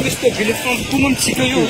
Stop, tout.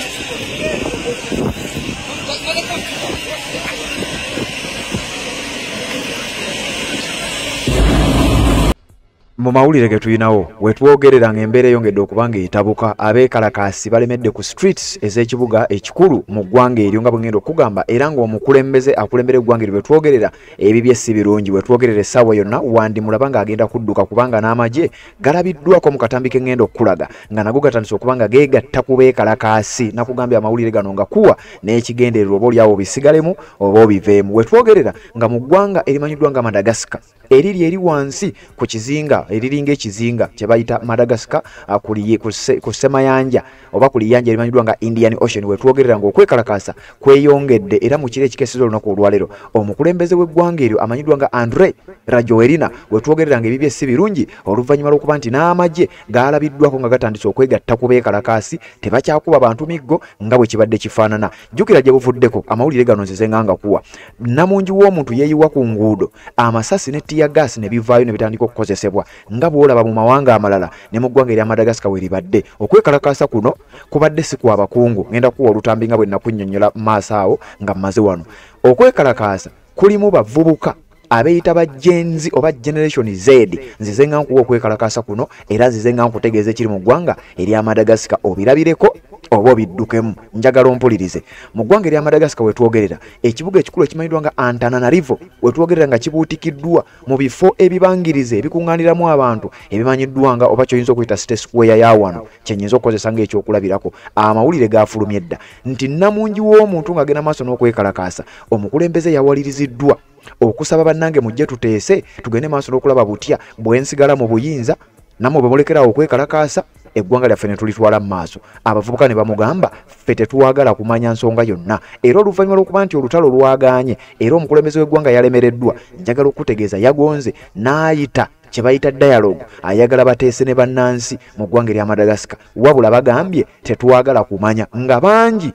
Mu mawulire ge tulinawo wetwogerera ng'embeera eyongedde okuba ng'etabuka, abeekalakaasi balemedde ku streets ez'ekibuga ekikulu mu ggwanga eryo nga bwe ngenda okugamba, era ng'omukulembeze akulembera eggwanga eryo wetwogerera ebibye si birungi. Wetwogerera essaawa yonna wandimulaba ng'agenda kudduka kubanga n'amagye galabiddwako mu katambi ke ngenda okukulaga nga nago gatandise okuba nga geegatta ku beekalakaasi. Nakugambye amawulire gano nga kuwa n'ekigendererwa oba oliawo obisigalemu oba obiveemu. Wetwogerera nga mu ggwanga erimanyiddwa nga Madagascar, eriri eri wansi ku kizinga eriringa ekizinga kye bayita Madagascar ku ssemayanja oba ku liyanja erimanyiddwa nga Indian Ocean, wetwogerera ng'okwekalakaasa kweyongedde. Era mu kiro ekikeeseza olunaku olwaleero omukulembeze w'eggwanga eryo amanyiddwa nga Andre Rajoelina wetwogerera ng'ebibye si birungi oluvannyuma lw'okuba nti n'amagye gaalabiddwako nga gatandise okwegatta ku beekalakaasi, tebakyakuba bantu miggo nga bwe kibadde kifaanana. Jjukira gye buvuddeko amawulire gano nzize nga ngakuwa. Nnamungi w'omuntu yeeyiwa ku nguudo, amasasi ne tear gas ne bivaayo ne bitandika okukozesebwa nga bw'olaba mu mawanga amalala ne mu ggwanga erya Madagascar we libadde. Okwekalakaasa kuno kubadde si kwa bakungu, ngenda kuwa olutambi nga bwe nakunnyonnyola maaso awo nga mmaze wano. Okwekalakaasa kulimu bavubuka abeeyita ba Gen Z oba Generation Z. Nzize nga nkuwa okwekalakaasa kuno era nzize nga nkutegeeza ekiri mu ggwanga erya Madagascar, obirabireko oba obiddukemu. Njagala ompulirize. Mu ggwanga erya Madagascar wetwogerera ekibuga ekikulu ekimanyiddwa nga Antananarivo wetwogerera nga kibuutikiddwa mu bifo ebibangirize ebikuŋŋaaniramu abantu ebimanyiddwa nga oba ky'oyinza okuyita City Square ya wano, kye nnyinza okukozesa ng'ekyokulabirako. Amawulire gaafulumye dda nti nnamungi w'omuntu ng'agenda maaso n'okwekalakaasa, omukulembeze yawaliriziddwa okusaba bannange mujje tuteese tugende maaso n'okulaba butya bwe nsigala mu buyinza, nammwe bwe mulekerawo okwekalakaasa eggwanga lyaffe ne tulitwala mu maaso. Abavubuka ne bamugamba ffe tetwagala kumanya nsonga yonna. Era oluvannyuma lw'okuba nti olutalo lwagaanye era omukulembeze w'eggwanga yalemereddwa, njagala okutegeeza yagonze n'ayita kye bayita dialogue, ayagala bateese ne bannansi mu ggwanga erya Madagascar. Wabula bagambye tetwagala kumanya, nga bangi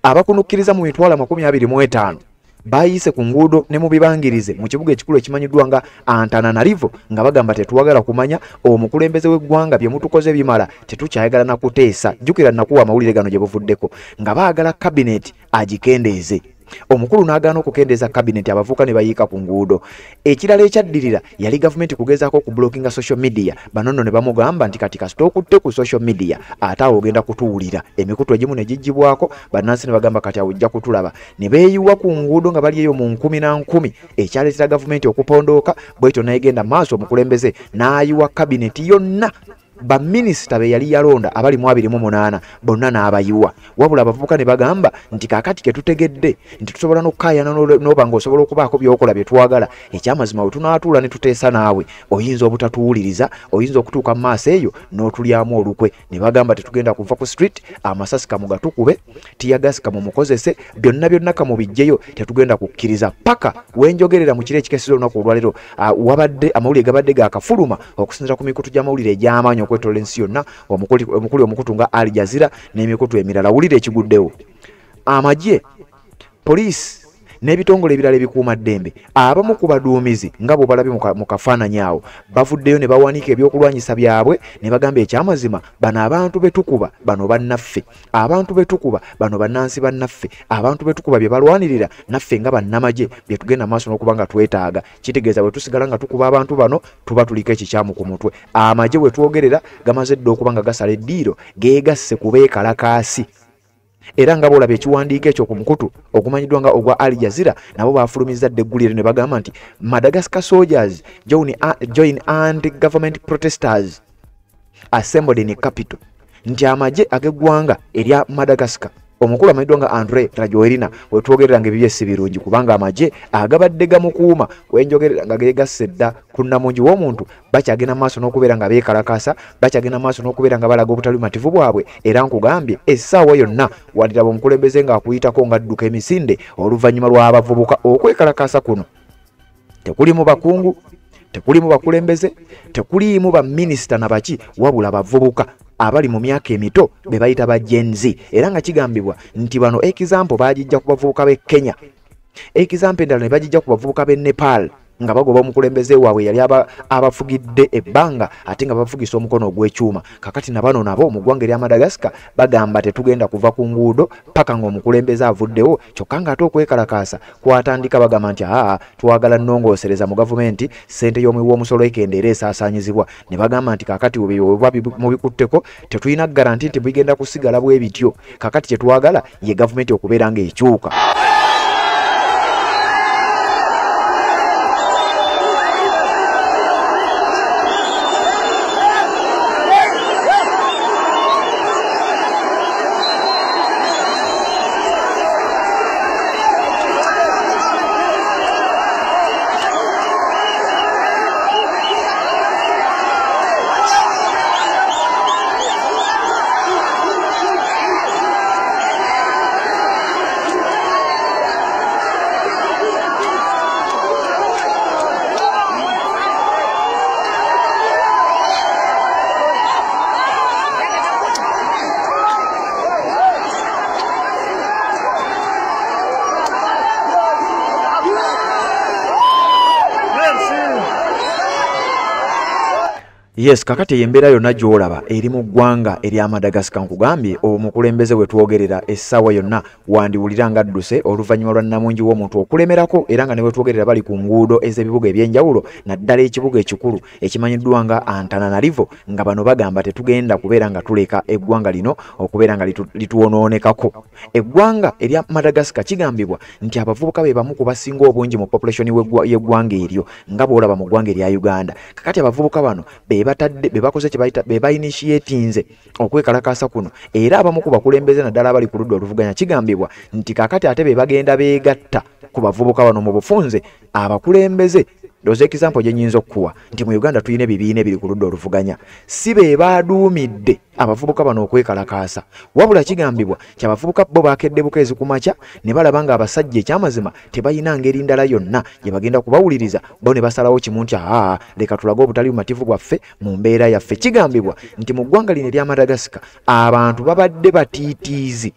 abakunukkiriza mu 250 baayise ku nguudo ne mu bibangirize mu kibuga ekikulu ekimanyiddwa nga Antananarivo nga bagamba tetwagala kumanya, omukulembeze w'eggwanga bye mutukoze bimala, tetukyayagala na kuteesa. Jjukira nakuwa amawulire gano gye buvuddeko nga baagala kabineti agikendeeze. Omukulu n'agaana okukendeeza kabineti, abavubuka ne bayiika ku nguudo. Ekirala ekyaddirira yali gavumenti kugezaako okublockinga social media. Bano nno ne bamugamba nti kati kasita okutte ku social media ate awo ogenda kutuwulira. Emikutu egimu ne giggyibwako, bannansi ne bagamba kati awo ojja kutulaba. Ne beeyiwa ku nguudo nga bali eyo mu nkumi na nkumi, ekyaleetera gavumenti okupondooka. Bw'etyo n'egenda maaso omukulembeze n'ayiwa kabineti yonna, baminisita be yali yalonda abali mu 28 bonna n'abayiwa. Wabula abavubuka ne bagamba nti kaakati ke tutegedde nti tusobola n'okukaayana n'oba ng'osobola okubaako by'okola bye twagala, ekyamazima bwe tunaatuula ne tuteesa naawe oyinza obutatuwuliriza, oyinza okutuuka mu maaso eyo n'otulyamu olukwe. Ne bagamba tetugenda kuva ku street, amasasi kamugatukube, tear gas kamumukozese, byonna byonna kamubiggyeyo, tetugenda kukkiriza. Paka wenjogerera mu kiro ekikeeseza olunaku olwaleero, wabadde amawulire gabadde gaakafuluma okusinziira ku mikutu gy'amawulire egy'amaanyi okwetoloola ensi yonna, omukuli omukutu nga Al Jazeera n'emikutu emirala. Wulira ekiguddewo. Amagye, poliisi n'ebitongole ebirala ebikuumaddembe, abamu ku baduumizi nga bw'obalabye mu kafaananyi awo bavuddeyo ne bawanika ebyokulwanyisa byabwe ne bagamba ekyamazima bano abantu be tukuba bano bannaffe, abantu be tukuba bano bannansi bannaffe, abantu be tukuba bye balwanirira naffe nga bannamagye bye tugenda maaso n'okuba nga twetaaga. Kitegeeza bwe tusigala nga tukuba abantu bano tuba tuliko ekikyamu ku mutwe. Amagye we twogerera gamaze dda okuba nga gasala eddiiro, geegasse ku beekalakaasi. Era nga bw'olaba ekiwandiiko ekyo ku mukutu ogumanyiddwa nga ogwa Al Jazeera, nabo baafulumizza dda eggulire ne bagamba nti Madagascar soldiers join anti-government protesters assembled in capital, nti amagye ag'eggwanga erya Madagascar omukulu amanyiddwa nga Andre Rajoelina wetwogerera nga ebibye si birungi kubanga amagye agabadde gamukuuma wenjogerera nga geegasse dda ku nnamungi w'omuntu bakyagenda maaso n'okubeera nga beekalakaasa, bakyagenda maaso n'okubeera nga balaga obutali bumativu bwabwe. Era nkugambye essaawa yonna wandiraba omukulembeze ng'akuyitako ng'adduka emisinde oluvannyuma lw'abavubuka. Okwekalakaasa kuno tekulimu bakungu, tekulimu bakulembeze, tekuliimu baminisita na baki, wabula bavubuka abali mu myaka emito be bayita ba Gen Z. Era nga kigambibwa nti bano example bagijja ku bavubuka b'e Kenya, example endala ne bagijja ku bavubuka b'e Nepal. nga bagoba omukulembeze waabwe yali abafugidde ebbanga ate nga bafugisa omukono ogw'ekyuma. Kakati na bano nabo mu ggwanga erya Madagascar bagamba tetugenda kuva ku nguudo paka ng'omukulembeze avuddewo. Kyokka ng'ate okwekalakaasa kwatandika bagamba nti aa twagala nnongoosereza mu gavumenti, ssente y'omuwi w'omusolo ekendeera esaasaanyizibwa. Ne bagamba nti kakati oba mubikutteko tetulina garanti nti bigenda kusigala bwe bityo. Kakati kye twagala ye gavumenti okubeera ng'ekyuka. Yes, kakati embeera yonna gy'olaba eri mu ggwanga erya Madagascar. Nkugambye omukulembeze we twogerera essaawa yonna wandiwulira nga adduse oluvannyuma lwa nnamungi w'omuntu okulemerako, era nga ne we twogerera bali ku nguudo ez'ebibuga eby'enjawulo naddala ekibuga ekikulu ekimanyiddwa nga Antananarivo, nga bano bagamba tetugenda kubeera nga tuleka eggwanga lino okubeera nga lituwonoonekako. Eggwanga erya Madagascar kigambibwa nti abavubuka be bamu ku basinga obungi mu population y'eggwanga eryo nga bw'olaba mu ggwanga erya Uganda. Kakati abavubuka bano be bakoze kye bayita be bainitiatinze okwekalakaasa kuno, era abamu ku bakulembeze naddala abali ku ludda oluvuganya kigambibwa nti kakati ate be bagenda beegatta ku bavubuka bano mu bufunze abakulembeze. Ndowooza example gye nnyinza okukuwa nti mu Uganda tulina ebibiina ebiri ku ludda oluvuganya, si be baaduumidde abavubuka bano okwekalakaasa, wabula kigambibwa nti abavubuka bo bakedde bukeezi ku makya ne balaba nga abasajja ekyamazima tebalina ngeri ndala yonna gye bagenda kubawuliriza, bo ne basalawo kimu nti aa leka tulage obutali bumativu bwaffe mu mbeera yaffe. Kigambibwa nti mu ggwanga lino erya Madagascar abantu babadde batiitiizi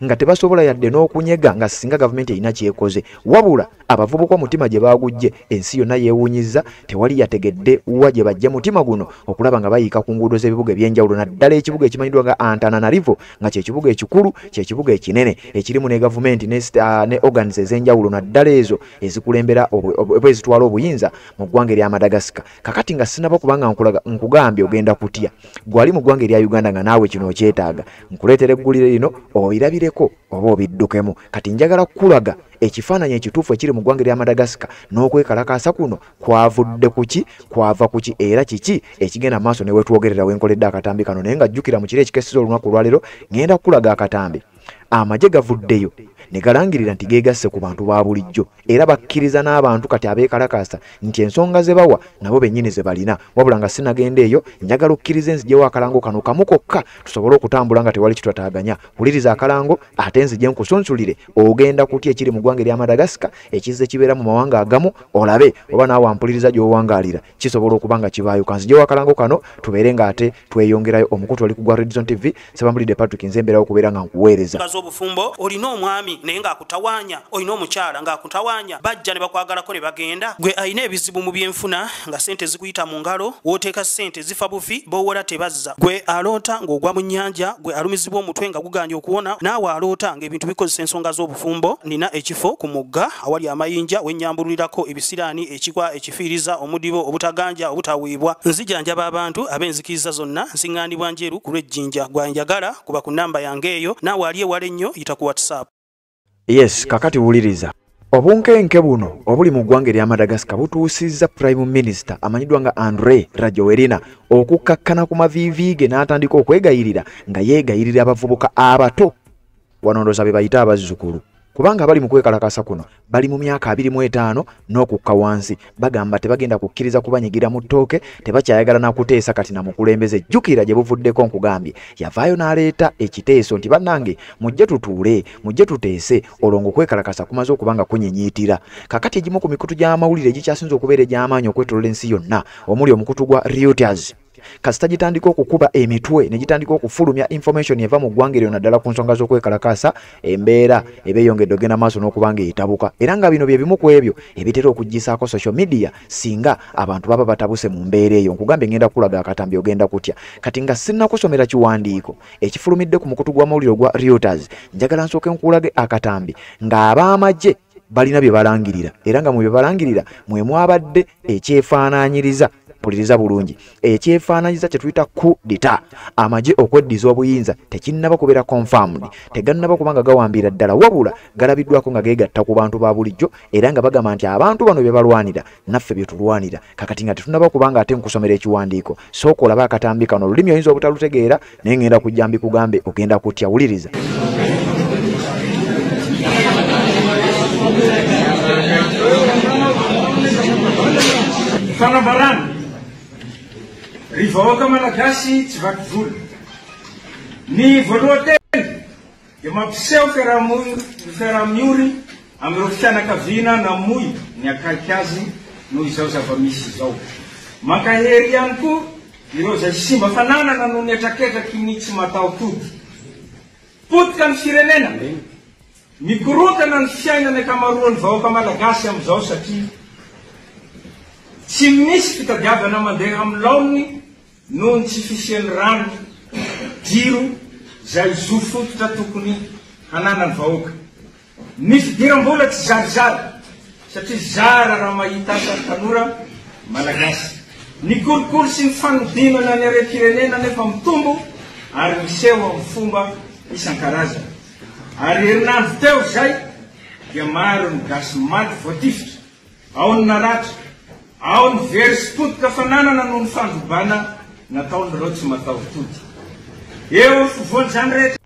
nga tebasobola yadde n'okunyega nga singa gavumenti erina kyekoze, wabula abavubuka omutima gye baagujje ensi yonna yeewuunyizza, tewali yategedde wa gye bajje mutima guno okulaba nga bayiika ku nguudo z'ebibuga eby'enjawulo naddala ekibuga ekimanyiddwa nga Antananarivo, nga kyekibuga ekikulu, kyekibuga ekinene ekirimu ne gavumenti ne organs ez'enjawulo naddala ezo ezikulembera oba ezitwala obuyinza mu ggwanga erya Madagascar. Kakati nga sinaba kubanga nkugambye ogenda kutya gwali mu ggwanga erya Uganda nga naawe kino okyetaaga, nkuleetera eggulire lino obirabireko oba obiddukemu. Kati njagala kukulaga ekifaananyi ekituufu ekiri mu ggwanga erya Madagascar n'okwekalakaasa kuno kwavudde kuki, kwava kuki, era kiki ekigenda maaso ne wetwogerera wenkoledde akatambi kano. Naye nga jjukira mu kiro ekikeseza olunaku olwaleero ngenda kukulaga akatambi. Amagye gavuddeyo ne galangirira nti geegasse ku bantu ba bulijjo, era bakkiriza n'abantu kati abeekalakaasa nti ensonga ze bawa nabo bennyini ze balina. Wabula nga sinagenda eyo, njagala okkiriza nziggyewo akalango kano kamu kokka tusobole okutambula nga tewali kitwataaganya. Wuliriza akalango ate nzije nkusunsulire ogenda kutya ekiri mu ggwanga erya Madagascar ekizze kibeera mu mawanga agamu, olabe oba naawe ampuliriza gy'owangaalira kisobola okuba nga kibaayo. Kanzigyewo akalango kano tubeere ng'ate tweyongerayo. Omukutu oli ku gwa Red Zone TV, Ssebambulidde Patrick, nze mbeerawo okubeera nga nkuweereza. Obufumbo olina omwami naye ng'akutawaanya, olina omukyala ng'akutawaanya, bajja ne bakwagalako ne bagenda. Gwe alina ebizibu mu byenfuna nga ssente zikuyita mu ngalo, w'oteeka ssente zifa bufi, b'owola tebazza. Gwe aloota ng'ogwa mu nnyanja, gwe alumizibwa omutwe nga guganye okuwona, naawe aloota ng'ebintu bikozesa ensonga z'obufumbo. Nina ekifo ku mugga awali amayinja wennyambululirako ebisiraani, ekikwa, ekifiiriza, omudibo, obutaganja, obutaweebwa. Nzijanjaba abantu ab'enzikiriza zonna, nsiŋŋaanibwa Njeru ku lw'Ejjinja. Gwe njagala kuba ku nnamba yange eyo, naawe ali ewala ennyo yita ku WhatsApp. Yes, kakati wuliriza. Obunkenke buno obuli mu ggwanga erya Madagascar butuusizza Prime Minister amanyiddwa nga Andre Rajoelina okukkakkana ku maviivi ge n'atandika okwegayirira nga yeegayirira abavubuka abato, wano ndowooza be bayita abazzukulu, kubanga abali mu kwekalakasa kuno bali mu myaka 25 n'okukka wansi. Bagamba tebagenda kukkiriza kubanyigira mu ttooke, tebakyayagala na kuteesa kati na mukulembeze. Jjukira gye buvuddeko nkugambye yavaayo n'aleeta ekiteeso nti bannange mujje tutuule, mujje tuteese, olwo ng'okwekalakasa kumaze okuba nga kunyenyiitira. Kakati egimu ku mikutu gy'amawulire egikyasinze okubeera egy'amaanyi okwetoloola ensi yonna omuli omukutu gwa Reuters Kasita gitandika okukuba emitwe ne gitandika okufulumya information eva mu ggwanga eryo naddala ku nsonga z'okwekalakaasa, embeera eba eyongedde ogenda maaso n'okuba nga etabuka. Era nga bino bye bimu ku ebyo ebitera okugisaako social media singa abantu baba batabuse mu mbeera eyo. Nkugambye ngenda kulaga akatambi, ogenda kutya. Kati nga sinnakusomera kiwandiiko ekifulumidde ku mukutu gw'amawulire ogwa Reuters, njagala nsooke nkulage akatambi ng'ab'amagye balina bye balangirira, era nga mu bye balangirira mwe mwabadde ekyefaanaanyiriza, mpuliriza bulungi, ekyefaanaanyiriza kye tuyita coup d'état, amagye okweddiza obuyinza. Tekinnaba kubeera confirmed, tegannaba kubanga gawambira ddala, wabula galabiddwako nga geegatta ku bantu ba bulijjo era nga bagamba nti abantu bano bye balwanira naffe bye tulwanira. Kakati nga tetunnaba kubanga ate nkusomera ekiwandiiko, sooka olabe akatambi kano. Olulimi oyinza obutalutegeera, naye ngenda kujja mbikugambe ogenda kutya. Wuliriza. Fanambarana ry vahoaka malagasy tsy vaky volo, ny voalohan-teny dia mampiseho fiaraha-miory amin'ireo fianakaviana namoy ny akaiky azy noho izao zava-misy izao. Mankahery ihany koa ireo izay simba fananana noho ny hetraketraky ny tsy mataho-tody. Potika ny firenena, mikorotana ny fiainana ankamaroan'ny vahoaka malagasy amin'izao satria tsy misy fitadiavana mandeha amin'ny laoniny noho ny tsy fisian'ny rano, jiro, zay zo fototra tokony hananany vahoaka. Ny fidiram-bola tsy zarizary satria zara raha mahita asa ny tanora malagasy. Ny kolikoly sy ny fanodinana ny harem-pirenena nefa mitombo ary miseho amin'ny fomba isan-karazany. Ary herinandro teo zay dia maro ny gasy maty voatifitra, ao ny naratra, ao ny very sy potika fananana noho ny fandrobana nataon'ireo tsy mataho-tody. Eo afovoan'izany rehetra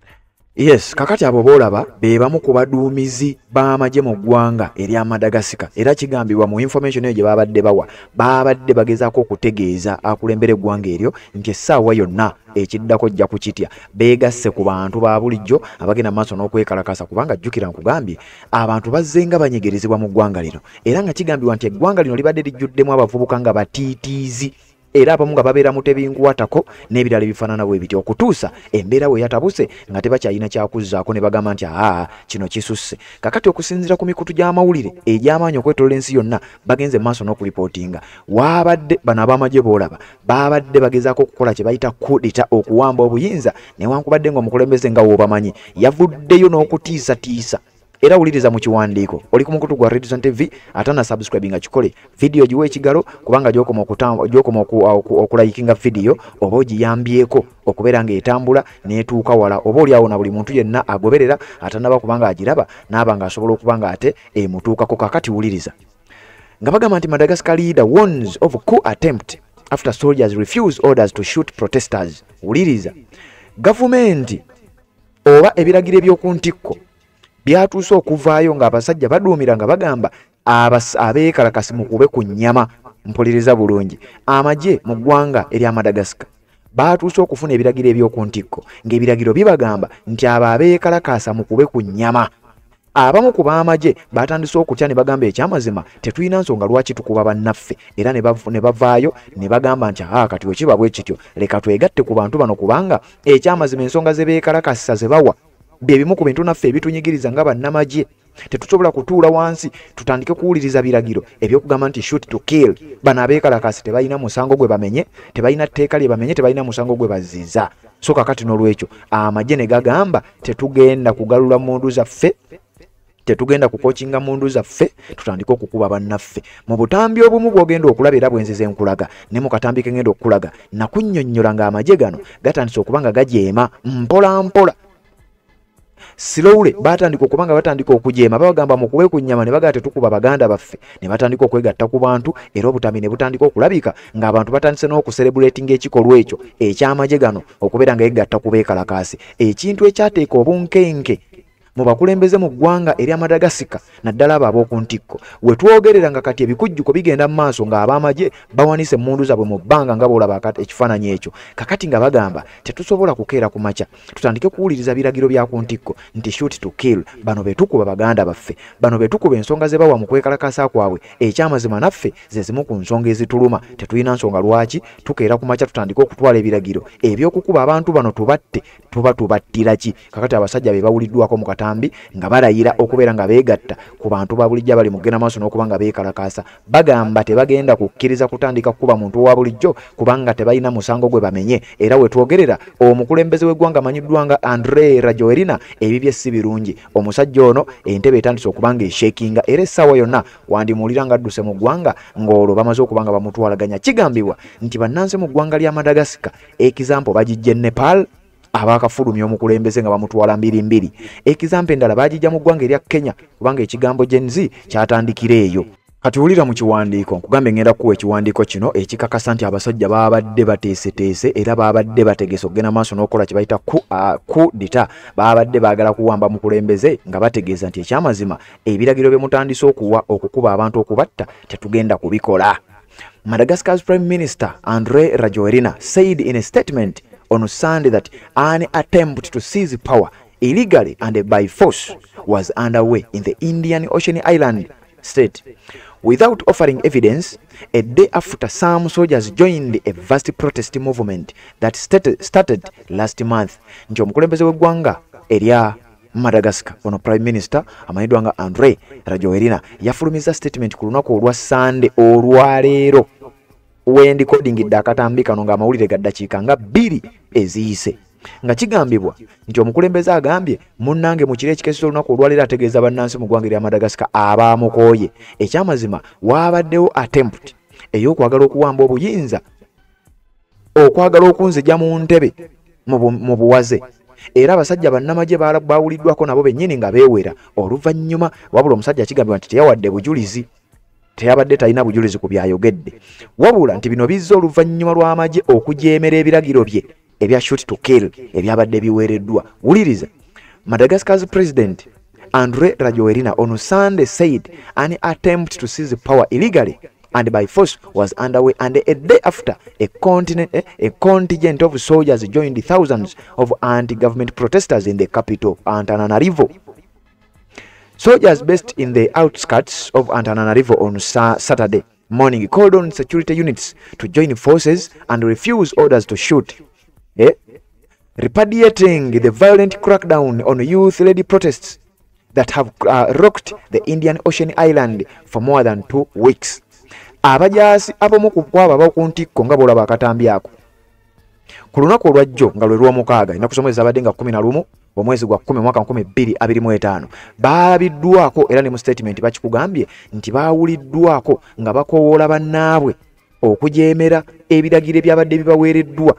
Yes, kakati abo boolaba be bamu ku baduumizi b'amagye mu ggwanga erya Madagascar. Era kigambibwa mu information eyo gye babadde bawa, babadde bagezaako okutegeeza akulembera eggwanga eryo nti essaawa yonna ekiddako jja kukitya, beegasse ku bantu ba bulijjo abagenda mu maaso n'okwekalakasa. Kubanga jjukira nkugambye, abantu bazze nga banyigirizibwa mu ggwanga lino, era nga kigambibwa nti eggwanga lino libadde lijjuddemu abavubuka nga batiitiizi, era abamu nga babeera mu tebinkwatako n'ebirala ebifaanana bwe bityo, okutuusa embeera we yatabuse nga tebakyalina kyakuzzaako ne bagamba nti aa, kino kisusse. Kakati okusinziira ku mikutu gy'amawulire egy'amaanyi okwetoloola ensi yonna, bagenze mu maaso n'okulipootinga waabadde bano ab'amagye boolaba baabadde bagezaako okukola kye bayita coup d'état, okuwamba obuyinza, newankubadde ng'omukulembeze nga w'obamanyi yavuddeyo n'okutiisatiisa. Era wuliriza mu kiwandiiko. Oli ku mukutu gwa Redson TV, atana subscribe nga kikole, vidiyo giwe ekigalo, kubanga gyokoma okulayikinga vidiyo oba ogiyambyeko okubeera ng'etambula n'etuuka wala, oba oli awo na buli muntu yenna agoberera atanaba kubanga agiraba n'aba ng'asobola okuba nga ate emutuukako. Kakati wuliriza nga bagamba nti Madagascar leader warns of coup attempt after soldiers refuse orders to shoot protesters. Wuliriza, gavumenti oba ebiragiro eby'oku ntikko byatuuse okuvaayo ng'abasajja baduumira nga bagamba abeekalakasi mukube ku nnyama. Mpuliriza bulungi, amagye mu ggwanga erya Madagascar baatuuse okufuna ebiragiro eby'oku ntikko ng'ebiragiro bibagamba nti abo abeekalakaasa mukube ku nnyama. Abamu ku b'amagye batandise okutya ne bagamba ekyamazima tetulina nsonga lwaki tukuba bannaffe, era ne bavaayo ne bagamba nti aa, kati wekiba bwe kityo leka twegatte ku bantu bano, kubanga ekyamazima ensonga ze beekalakasa ze bawa bye bimu ku bintu naffe ebitunyigiriza nga bannamagye. Tetusobola kutuula wansi tutandike kuwuliriza biragiro ebyokugamba nti shoot to kill. Bano abeekalakasi tebalina musango gwe bamenye, tebalina tteeka lye bamenye, tebalina musango gwe bazziza. So kakati n'olwekyo amagye ne gagamba tetugenda kugalula mundu zaffe, tetugenda kukokinga mundu zaffe tutandike okukuba bannaffe. Mu butambi obumu bw'ogenda okulaba era bwenzize nkulaga ne mu katambi ke ngenda okukulaga, nakunnyonnyola ng'amagye gano gatandise okuba nga gajeema mpola mpola, slowly. Batandika okuba nga batandika okujeema, babagamba mukube ku nnyama, ne bagamba tetukuba baganda baffe, ne batandika okwegatta ku bantu. Era obutambi ne butandika okulabika ng'abantu batandise n'okuserebuletinga ekikolwa ekyo eky'amagye gano okubeera nga yegatta ku beekalakaasi, ekintu ekyateeka obunkenke mu bakulembeze mu ggwanga erya Madagascar, naddala abo ab'oku ntikko. We twogerera nga kati ebikujjuko bigenda mu maaso ng'ab'amagye bawanise emmundu zaabwe mu bbanga nga bw'olaba ekifaananyi ekyo. Kakati nga bagamba tetusobola kukeera ku makya tutandike kuwuliriza biragiro bya ku ntikko nti shoot to kill. Bano be tukuba baganda baffe, bano be tukuba ensonga ze bawa mu kwekalakasa kwabwe. Ekyamazima naffe ze zimu ku nsonga ezituluma. Tetulina nsonga lwaki tukeera ku makya tutandike okutwala ebiragiro ebyokukuba abantu bano tubatte, tuba tubattira ki? Kakati abasajja be bawuliddwako mu katambi nga balayira okubeera nga beegatta ku bantu ba bulijjo abali mu kugenda maaso n'okuba nga beekalakaasa. Bagamba tebagenda kukkiriza kutandika kukuba muntu wa bulijjo kubanga tebalina musango gwe bamenye. Era we twogerera omukulembeze w'eggwanga amanyiddwa nga Andre Rajoelina ebibye si birungi. Omusajja ono entebe etandise okuba nga eshakinga, era essaawa yonna wandimuwulira nga adduse mu ggwanga ng'olwo bamaze okuba nga bamutwalaganya. Kigambibwa nti bannansi mu ggwanga lya Madagascar example bagijja Nepal abakafulumya omukulembeze nga bamutwala mbiri mbiri. Example endala bagijja mu ggwanga erya Kenya kubanga ekigambo Gen Z kyatandikira eyo. Kati wulira mu kiwandiiko, nkugambe ngenda kuwa ekiwandiiko kino ekikakasa nti abasajja babadde bateeseteese era babadde bategese okugenda maaso n'okukola kye bayita coup d'etat. Babadde baagala kuwamba mukulembeze nga bategeeza nti ekyamazima ebiragiro bye mutandise okuwa okukuba abantu okubatta tetugenda kubikola. Madagascar's Prime Minister Andre Rajoelina said in a statement on Sunday that an attempt to seize power illegally and by force was underway in the Indian Ocean island state. Without offering evidence, a day after some soldiers joined a vast protest movement that started last month. Nti omukulembeze w'eggwanga erya Madagascar, ono Prime Minister amanyiddwa nga Andre Rajoelina, yafulumiza statement ku lunaku olwa Sunday olwaleero. Wendikodingidde akatambi kano ng'amawulire ga ddakiika nga 2 eziyise, nga kigambibwa nti omukulembeze agambye munnange mu kiro ekikeeseza olunaku olwaleero ategeeza bannansi mu ggwanga erya Madagascar abaamukooye. Ekyamazima waabaddewo attempt ey'okwagala okuwamba obuyinza, okwagala okunzija mu ntebe mu buwaze. Era abasajja bannamagye bawuliddwako nabo bennyini nga beewera oluvannyuma. Wabula omusajja kigambibwa nti teyawadde bujulizi, teyabadde talina bujulizi ku byayogedde, wabula nti bino bizze oluvannyuma lw'amagye okujeemera ebiragiro bye ebya shoot to kill ebyabadde biweereddwa. Wuliriza, Madagascar's President Andre Rajoelina on Sunday said an attempt to seize power illegally and by force was underway, and a day after a contingent of soldiers joined thousands of anti-government protesters in the capital, Antananarivo. Soldiers based in the outskirts of Antananarivo on Saturday morning called on security units to join forces and refuse orders to shoot, repudiating the violent crackdown on youth-led protests that have rocked the Indian Ocean island for more than 2 weeks. Abajaasi abamu ku kwabo ab'oku ntikko nga bw'olaba akatambi ako ku lunaku olwajjo nga lwe lwomukaaga, ennaku z'omwezi zabadde nga 11 omwezi gwa 10 mwaka 2025, baabiddwako era ne mu statement bakikugambye nti baawuliddwako nga bakoowoola bannaabwe okujeemera ebiragiro ebyabadde bibaweereddwa,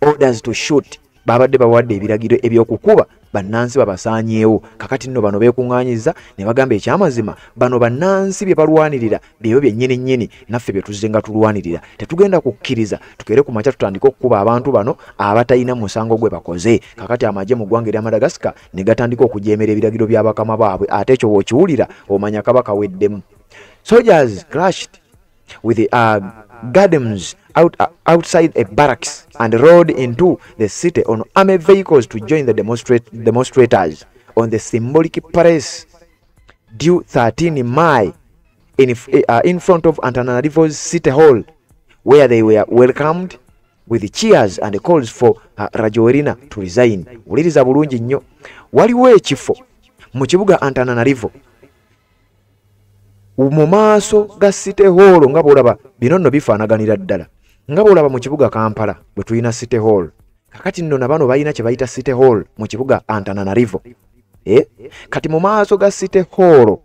orders to shoot. Babadde bawadde ebiragiro ebyokukuba bannansi babasaanyeewo. Kakati nno bano beekuŋŋaanyiza ne bagamba ekyamazima bano bannansi bye balwanirira byebyo byennyini nnyini naffe bye tuzze nga tulwanirira. Tetugenda kukkiriza tukeere ku makya tutandike okukuba abantu bano abatalina musango gwe bakoze. Kakati amagye mu ggwanga erya Madagascar ne gatandika okujeemera ebiragiro bya bakama baabwe, ate ekyo bw'okiwulira omanya kaba kaweddemu. Soldiers clashed with the gardens outside a barracks and rode into the city on army vehicles to join the demonstrators on the symbolic parade due 13 May in front of Antananarivo's City Hall, where they were welcomed with cheers and calls for Rajoelina to resign. Wuliriza bulungi nnyo, waliwo ekifo mu kibuga Antananarivo mu maaso ga City Hall nga bw'olaba bino nno bifaanaganira ddala nga bw'olaba mu kibuga Kampala bwe tulina City Hall. Kakati nno na bano balina kye bayita City Hall mu kibuga Antananarivo. Kati mu maaso ga City Hall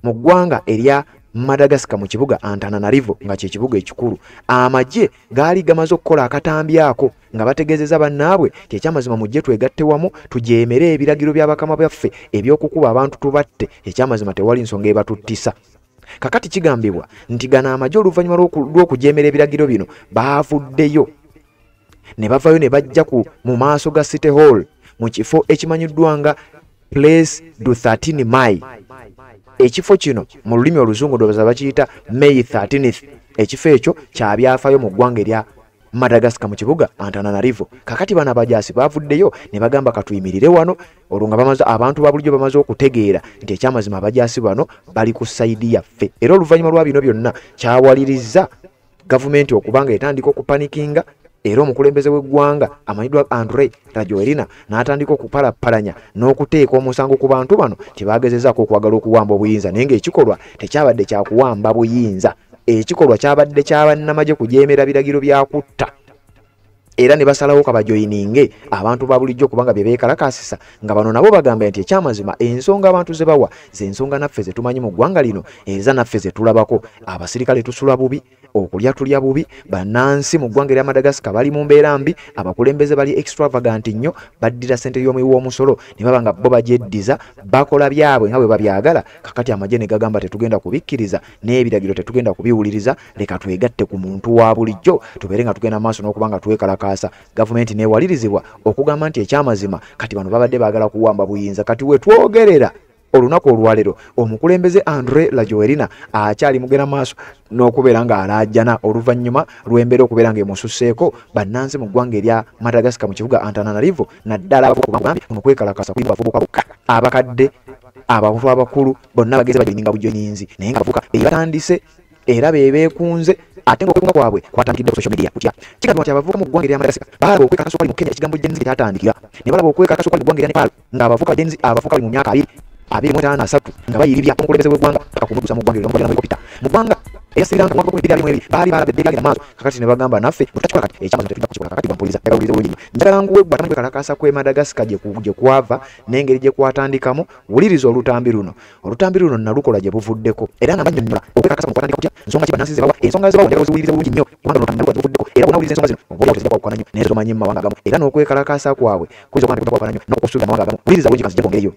mu ggwanga erya Madagascar mu kibuga Antananarivo nga kye kibuga ekikulu, amagye gaali gamaze okukola akatambi ako nga bategeezeza bannaabwe ti ekyamazima mujje twegatte wamu tujeemere ebiragiro by'abakama byaffe ebyokukuba abantu tubatte, ekyamazima tewali nsonga ebatuttisa. Kakati kigambibwa nti gano amagye oluvannyuma lw'okujeemera ebiragiro bino baavuddeyo ne bavayo ne bajja mu maaso ga City Hall mu kifo ekimanyiddwa nga Place du 13 Mai. Ekifo kino mu lulimi oluzungu ndowooza bakiyita May 13th. Ekifo ekyo kyabyafaayo mu ggwanga erya Madagascar mu kibuga Antananarivo. Kakati bano abajaasi bavuddeyo ne bagamba katuyimirire wano, olwo nga bamaze abantu ba bulijjo bamaze okutegeera nti ekyamazima abajaasi bano bali ku sayidi yaffe. Era oluvannyuma lwa bino byonna kyawaliriza gavumenti okuba nga etandika okupanikinga, era omukulembeze w'eggwanga amanyiddwa Andre Rajoelina n'atandika okupalapalanya n'okuteeka omusango ku bantu bano tebagezezzaako okwagala okuwamba obuyinza, naye ng'ekikolwa tekyabadde kya kuwamba buyinza. Ekikolwa kyabadde kya bannamagye kujeemera biragiro bya kutta, era ne basalawo kabajoyininge abantu ba bulijjo kubanga bye beekalakaasisa, nga bano nabo bagamba nti ekyamazima ensonga abantu ze bawa z'ensonga naffe ze tumanyi mu ggwanga lino, eza naffe ze tulabako. Abasirikale tusula bubi, okulya tulya bubi, bannansi mu ggwanga erya Madagascar bali mu mbeera mbi, abakulembeze bali extravagant nnyo, baddira ssente y'omuwi w'omusolo ne baba nga bo bagyeddiza, bakola byabwe nga bwe babyagala. Kakati amagye ne gagamba tetugenda kubikkiriza n'ebiragiro tetugenda kubiwuliriza, leka twegatte ku muntu wa bulijjo tubeere nga tugenda maaso n'okuba nga twekalakaasa. Gavumenti neewalirizibwa okugamba nti ekyamazima kati bano babadde baagala kuwamba buyinza. Kati we twogerera olunaku olwaleero omukulembeze Andre Rajoelina akyali mugenda maaso n'okubeera ng'alaajana oluvannyuma lw'embeera okubeera ng'emususseeko bannansi mu ggwanga erya Madagascar mu kibuga Antananarivo, naddala mu kwekalakaasa kulimu bavubuka bokka, abakadde, abantu abakulu bonna bageze bajoyininga bujoyininzi, naye nga bavubuka be batandise era be beekunze, ate ng'okwekunga kwabwe kwatandikidde ku social media. Kutya kigambibwa nti abavubuka mu ggwanga erya Madagascar baalaba okwekalakaasa okwali mu Kenya, ekigambo Gen Z kyatandikira, ne balaba okwekalakaasa okwali mu ggwanga erya Nepal ng'abavubuka Gen Z abavubuka bali mu myaka 25 30 nga bayiribya omukulembeze w'eggwanga paka kumutuusa mu ggwanga eryo n'omukulembeze helikopita mu ggwanga erya Sri Lanka mu mwaka gwa 2022 baali balaba ebyagenda maaso. Kakati ne bagamba naffe bwe tutakikola kati ekyamazima tetujja kukikola. Kakati bampuliza njagala owulirize bulungi nnyo, njagala nkuwe gwe atamanyi kwekalakaasa kw'e Madagascar gye kwava n'engeri gye kwatandikamu. Wuliriza olutambi luno, olutambi luno nalukola gye buvuddeko era nga mbannyonnyola okwekalakaasa kuno kwatandika kutya, nsonga ki bannansi ze bawa, ensonga ze bawa njagala oziwulirize bulungi nnyo kubanga luno nalukola gye buvuddeko, era bw'onaawuliriza ensonga zino oba olyawo tezijja kwawukana nnyo naye zomanyi mu mawanga agamu, era n'okwekalakaasa kwabwe kuyinza okuba nga tekujja kwawukana nnyo n'okusuubira mu mawanga agamu. Wuliriza bulungi kanzije kwongereyo.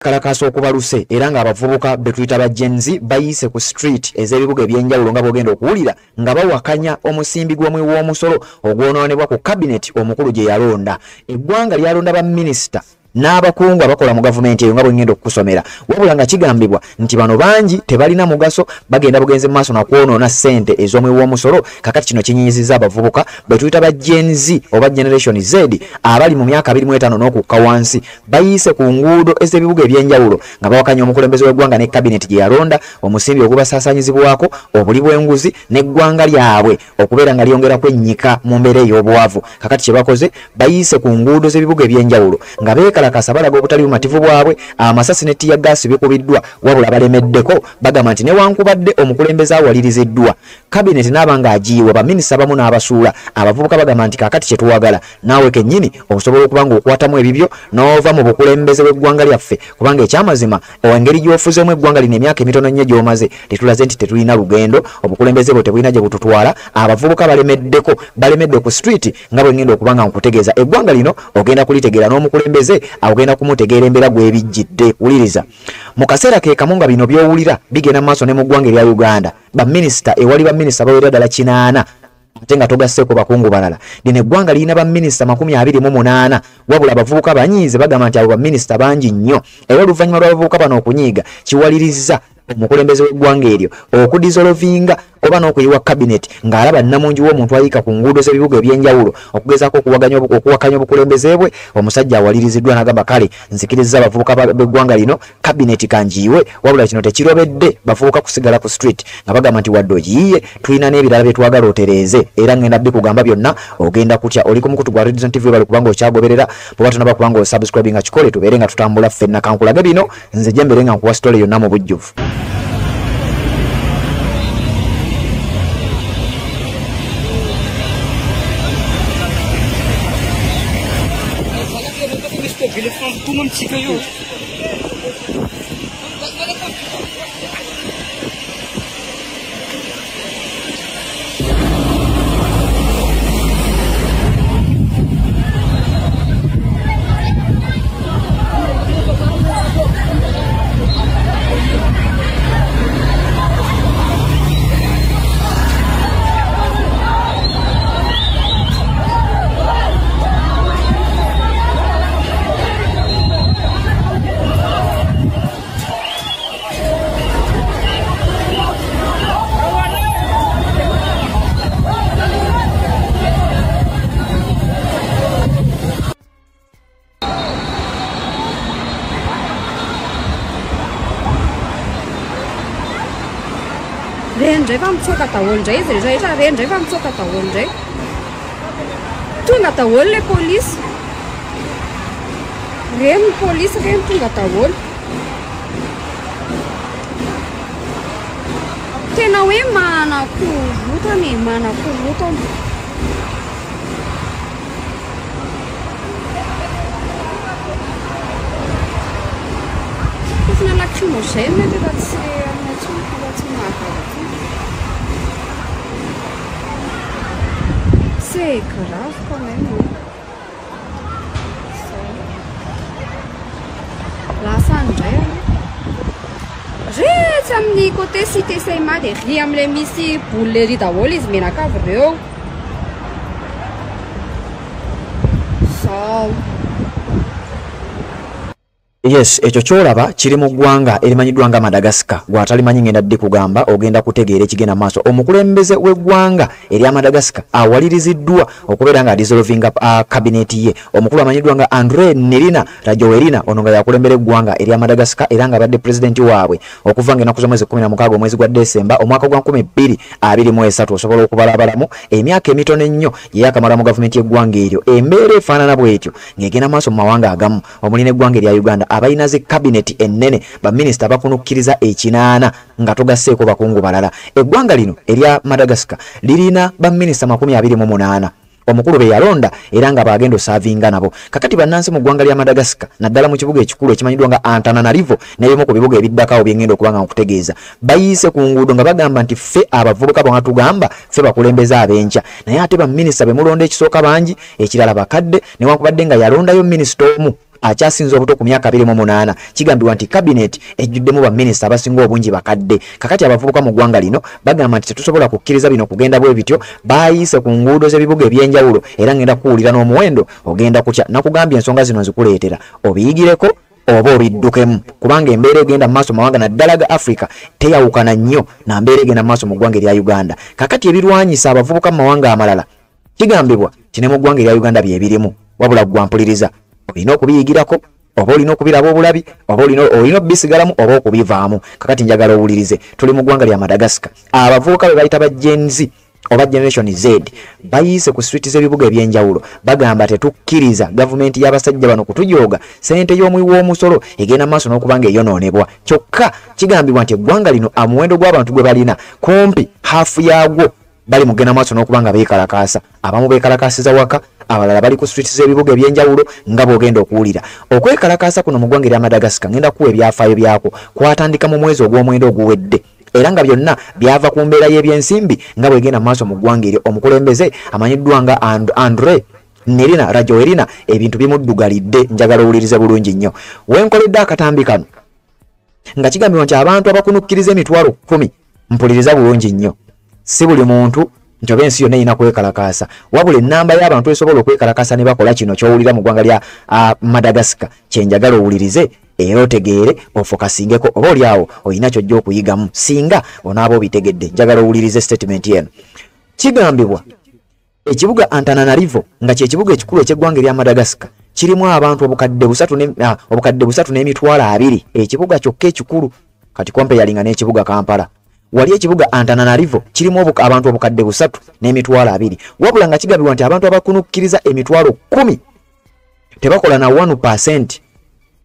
Kalakaasa okubaluse era ng'abavubuka be tuyita ba Gen Z bayiise ku street ez'ebibuga ebyenjawulo nga bw'ogenda okuwulira nga bawakanya omusimbi gw'omuwi w'omusolo ogwonoonebwa ku cabinet omukulu gye yalonda. Eggwanga lyalonda baminisita n'abakungu abakola mu gavumenti eyo nga bwe ngenda okukusomera, wabula nga kigambibwa nti bano bangi tebalina mugaso, bagenda bugenzi mu maaso na kwonoona ssente ez'omuwi w'omusolo. Kakati kino kinyinyizizza abavubuka be tuyita ba Gen Z oba Generation Z abali mu myaka 25 n'okukka wansi, bayiise ku nguudo ez'ebibuga ebyenjawulo nga bawakanya omukulembeze w'eggwanga ne kabineti gye yalonda, omusimbi ogubasaasaanyizibwako obuli bw'enguzi n'eggwanga lyabwe okubeera nga lyongera kwennyika mu mbeera ey'obwavu. Kakati kye bakoze, bayiise ku nguudo z'ebibuga ebyenjawulo nga beekalakasa balaga obutali bumativu bwabwe, amasasi ne ttiyaggaasi bikubiddwa, wabula balemeddeko. Bagamba nti newankubadde omukulembeze awaliriziddwa kabineti n'aba ng'agiyiwa baminisita abamu n'abasuula, abavubuka bagamba nti kaakati kye tuwagala naawe kennyini osobola okuba ng'okwatamu ebibyo n'ova mu bukulembeze bw'eggwanga lyaffe, kubanga ekyamazima engeri gy'ofuzeemu eggwanga lino emyaka emitono ennyo gy'omaze tetulaze nti tetulina lugendo, obukulembeze bwe tebulina gye bututwala. Abavubuka balemeddeko, balemedde ku street nga bwe ngenda okuba nga nkutegeeza. Eggwanga lino ogenda kulitegeera n'omukulembeze ogenda kumutegeera embeera gw'ebijjidde. Wuliriza mu kaseera ke kamu nga bino by'owulira bigenda mu maaso ne mu ggwanga erya Uganda, baminisita ewali baminisita bawera ddala 8 ate nga togasseeko bakungu balala. Lino eggwanga lirina baminisita 28, wabula abavubuka banyiize bagamba nti abo baminisita bangi nnyo, era oluvannyuma lw'abavubuka bano okunyiiga kiwalirizza omukulembeze w'eggwanga eryo okudissolvinga oba n'okuyiwa cabinet ng'alaba nnamungi w'omuntu ayiika ku nguudo z'ebibuga ebyenjawulo okugezaako okuwakanya obukulembeze bwe. Omusajja awaliriziddwa n'agamba kale nzikirizza abavubuka b'eggwanga lino cabinet kangiyiwe, wabula kino tekirobedde bavubuka kusigala ku street nga bagamba nti wadde ogiyiye tulina n'ebirala bye twagala otereeze, era ngenda bikugamba byonna ogenda kutya. Oli ku mukutu gwa Red Zone TV bali kubanga okyagoberera, bw'oba tonaba kubanga osubscribe nga kikole tubeere nga tutambula ffenna. Kankulage bino nze gye mbeere nga nkuwa story yonna mu bujjuvu. Tout mon petit caillou. Reny indray fa mitsoaka daholo indray izy rehetra reny indray fa mitsoaka daholo indray. Tonga daholo le polisy. Reny ny polisy reny tonga daholo. Tena hoe manakorotana e, manakorotana. Fofona lacrymogène tena tsy aminay intsony, tena tsy mahagaga intsony. C'est grave quand même. Lasa indray aloha. Retsy amin'ny côté cité Seima dia ry amin'ilay misy boule ry daholo izy menakavy ireo. Zao. Yes, ekyo kyolaba kiri mu ggwanga erimanyiddwa nga Madagascar. Gw'atalimanyi ngenda ddi kugamba ogenda kutegeera ekigenda maaso. Omukulembeze w'eggwanga erya Madagascar awaliriziddwa okubeera nga dissolvinga kabineti ye. Omukulu amanyiddwa nga Andre Nirina Rajoelina, ono nga yakulembera eggwanga erya Madagascar era nga abadde pulezidenti waabwe okuva ng'ennaku z'omwezi 16 omwezi gwa Desemba omwaka gwa 2023. Osobola okubalabalamu emyaka emitono ennyo gye yakamala mu gavumenti y'eggwanga eryo. Embeera efaanana bw'etyo ng'egenda maaso mu mawanga agamu omuli n'eggwanga erya Uganda abalina zi kabineti ennene, baminisita bakunukkiriza 8 nga togasseeko bakungu balala. Eggwanga lino erya Madagascar lirina baminisita 28 omukulu be yalonda era nga bagenda osaavinga nabo. Kakati bannansi mu ggwanga lya Madagascar naddala mu kibuga ekikulu ekimanyiddwa nga Antananarivo n'ebimu ku bibuga ebiddako byengenda okuba nga nkutegeeza, bayiise ku nguudo nga bagamba nti ffe abavubuka bonna tugamba ffe bakulembeze ab'enkya, naye ate baminisita be mulonda ekisooka bangi, ekirala bakadde, newankubadde nga yalondayo minisita omu akyasinze obuto ku myaka 28. Kigambibwa nti kabineti ejjuddemu baminisita abasinga obungi bakadde. Kakati abavubuka mu ggwanga lino bagamba nti tetusobola kukkiriza bino kugenda bwe bityo. Bayiise ku nguudo z'ebibuga eby'enjawulo era ngenda kuwulira n'omuwendo ogenda kutya. Nakugambye ensonga zino nzikuleetera obiyigireko oba obiddukemu, kubanga embeera egenda mu maaso mawanga naddala ga Africa teyawukana nnyo na mbeera egenda mu maaso mu ggwanga erya Uganda. Kakati ebirwanyisa abavubuka mu mawanga amalala kigambibwa nti ne mu ggwanga erya Uganda bye birimu. Wabula ggwa mpuliriza, olina okubiyigirako oba olina okubiraba obulabi oba olina obisigalamu oba okubivaamu. Kakati njagala owulirize, tuli mu ggwanga lya Madagascar. Abavubuka be bayita ba Gen Z oba Generation Z bayiise ku street z'ebibuga eby'enjawulo bagamba tetukkiriza gavumenti y'abasajja bano kutujooga, ssente y'omuwi w'omusolo egenda maaso n'okuba nga eyonoonebwa. Kyokka kigambibwa nti eggwanga lino omuwendo gw'abantu gwe balina kumpi haafu yaagwo bali mugenda maaso n'okuba nga beekalakaasa. Abamu beekalakaasiza waka, abalala bali ku street z'ebibuga eby'enjawulo nga bw'ogenda okuwulira. Okwekalakaasa kuno mu ggwanga erya Madagascar ngenda kuwa ebyafaayo byakwo kwatandika mu mwezi ogw'omwenda oguwedde era nga byonna byava ku mbeera y'ebyensimbi nga bw'egenda mu maaso mu ggwanga eryo. Omukulembeze amanyiddwa nga Andre Nirina Rajoelina ebintu bimuddugalidde. Njagala owulirize bulungi nnyo. Wenkoledde akatambi kano nga kigambibwa nti abantu abakunukkiriza emitwalo 10, mpuliriza bulungi nnyo, si buli muntu nti oba ensi yonna erina kwekalakaasa, wabula ennamba y'abantu esobola okwekalakaasa ne bakola kino ky'owulira mu ggwanga lya Madagascar. Kye njagala owulirize era otegeere ofokasingeko, oba oli awo olina ky'ojja okuyigamu singa onaaba obitegedde. Njagala owulirize statement eno. Kigambibwa ekibuga Antananarivo nga kye kibuga ekikulu eky'eggwanga erya Madagascar kirimu abantu obukadde 3,200,000, ekibuga kyokka ekikulu. Kati kompe yalinga n'ekibuga Kampala. Wali ekibuga Antananarivo kirimu abantu obukadde 3,200,000, wabula nga kigambibwa nti abantu abakunukkiriza emitwalo 10 tebakola na 1%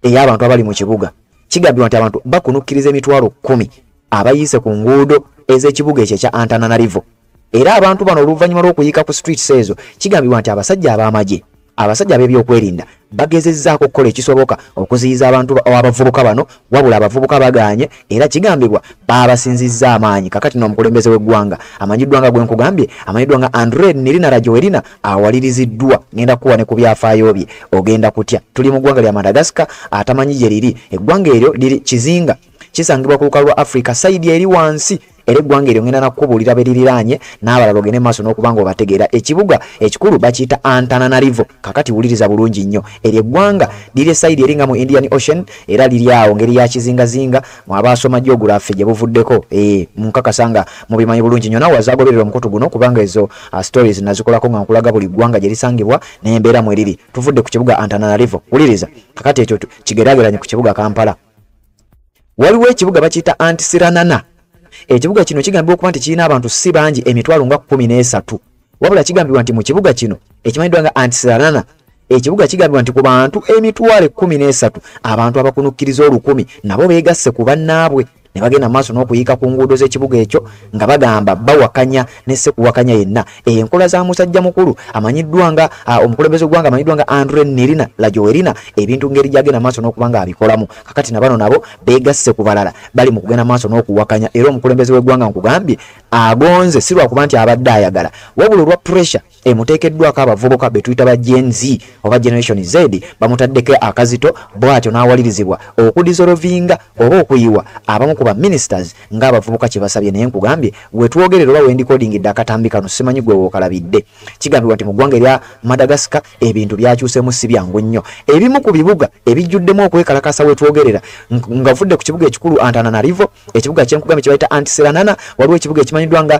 ey'abantu abali mu kibuga. Kigambibwa nti abantu bakunukkiriza emitwalo 10 abayiise ku nguudo ez'ekibuga ekyo ekya Antananarivo. Era abantu bano oluvannyuma lw'okuyiika ku streets ezo, kigambibwa nti abasajja ab'amagye, abasajja ab'ebyokwerinda Bagezezzaako okukola ekisoboka okuziyiza abantu abavubuka bano, wabula abavubuka bagaanye era kigambibwa baabasinzizza amaanyi. Kakati n'omukulembeze w'eggwanga amanyiddwa nga gwe nkugambye, amanyiddwa nga Andry Nirina Rajoelina, awaliriziddwa. Ngenda kuwa ne ku byafaayo bye, ogenda kutya. Tuli mu ggwanga lya Madagascar, atamanyi gye liri. Eggwanga eryo liri kizinga kisangibwa ku lukalu lwa Africa side eri wansi, era eggwanga eryo ngenda nakubuulira beririraanye n'abalala ogende maaso n'okuba nga obategeera. Ekibuga ekikulu bakiyita Antananarivo. Kakati wuliriza bulungi nnyo, eryo eggwanga liri e side eri nga mu Indian Ocean, era liri awo ngeri ya kizingazinga. Mwabaasoma geography gye buvuddeko, munkakasa nga mubimanyi bulungi nnyo. Nawe azagoberera omukutu guno, kubanga ezo stories nazikolako nga nkulaga buli ggwanga gye lisangibwa n'embeera mwe riri. Tuvudde ku kibuga Antananarivo, wuliriza kakati ekyo kigeraageranye ku kibuga Kampala. Waliwo ekibuga bakiyita Antsiranana. Ekibuga kino kigambibwa okuba nti kirina abantu si bangi, emitwalo nga 13. Wabula kigambibwa nti mu kibuga kino ekimanyiddwa nga Antsiranana, ekibuga kigambibwa nti ku bantu emitwalo 13, abantu abakunukkiriza 1000 nabo beegasse ku bannaabwe ne bagenda maaso n'okuyiika ku nguudo z'ekibuga ekyo nga bagamba bawakanya ne sekuwakanya yenna enkola za musajja mukulu amanyiddwa nga omukulembeze w'eggwanga amanyiddwa nga Andry Nirina Rajoelina, ebintu ngeri gyagenda maaso n'okuba nga abikolamu. Kakati na bano nabo beegasse ku balala bali mu kugenda maaso n'okuwakanya, era omukulembeze w'eggwanga nkugambye agonze si lwakuba nti abadde ayagala, wabula olwa pressure emuteekeddwako abavubuka be tuyita ba Gen Z oba Generation Z, bamutaddeko akazito bw'atyo n'awalirizibwa okudissolvinga oba okuyiwa abamu ku ba ministers ng'abavubuka kye basabye. Naye nkugambye wetwogerera oba wendikodingidde akatambi kano, simanyi gwe wookalabidde, kigambibwa nti mu ggwanga erya Madagascar ebintu byakyusemu, si byangu nnyo. Ebimu ku bibuga ebijjuddemu okwekalakasa wetwogerera, nga vudde ku kibuga ekikulu Antananarivo, ekibuga kyenkugambye kye bayita Antsiranana, waliwo ekibuga ekimanyiddwa nga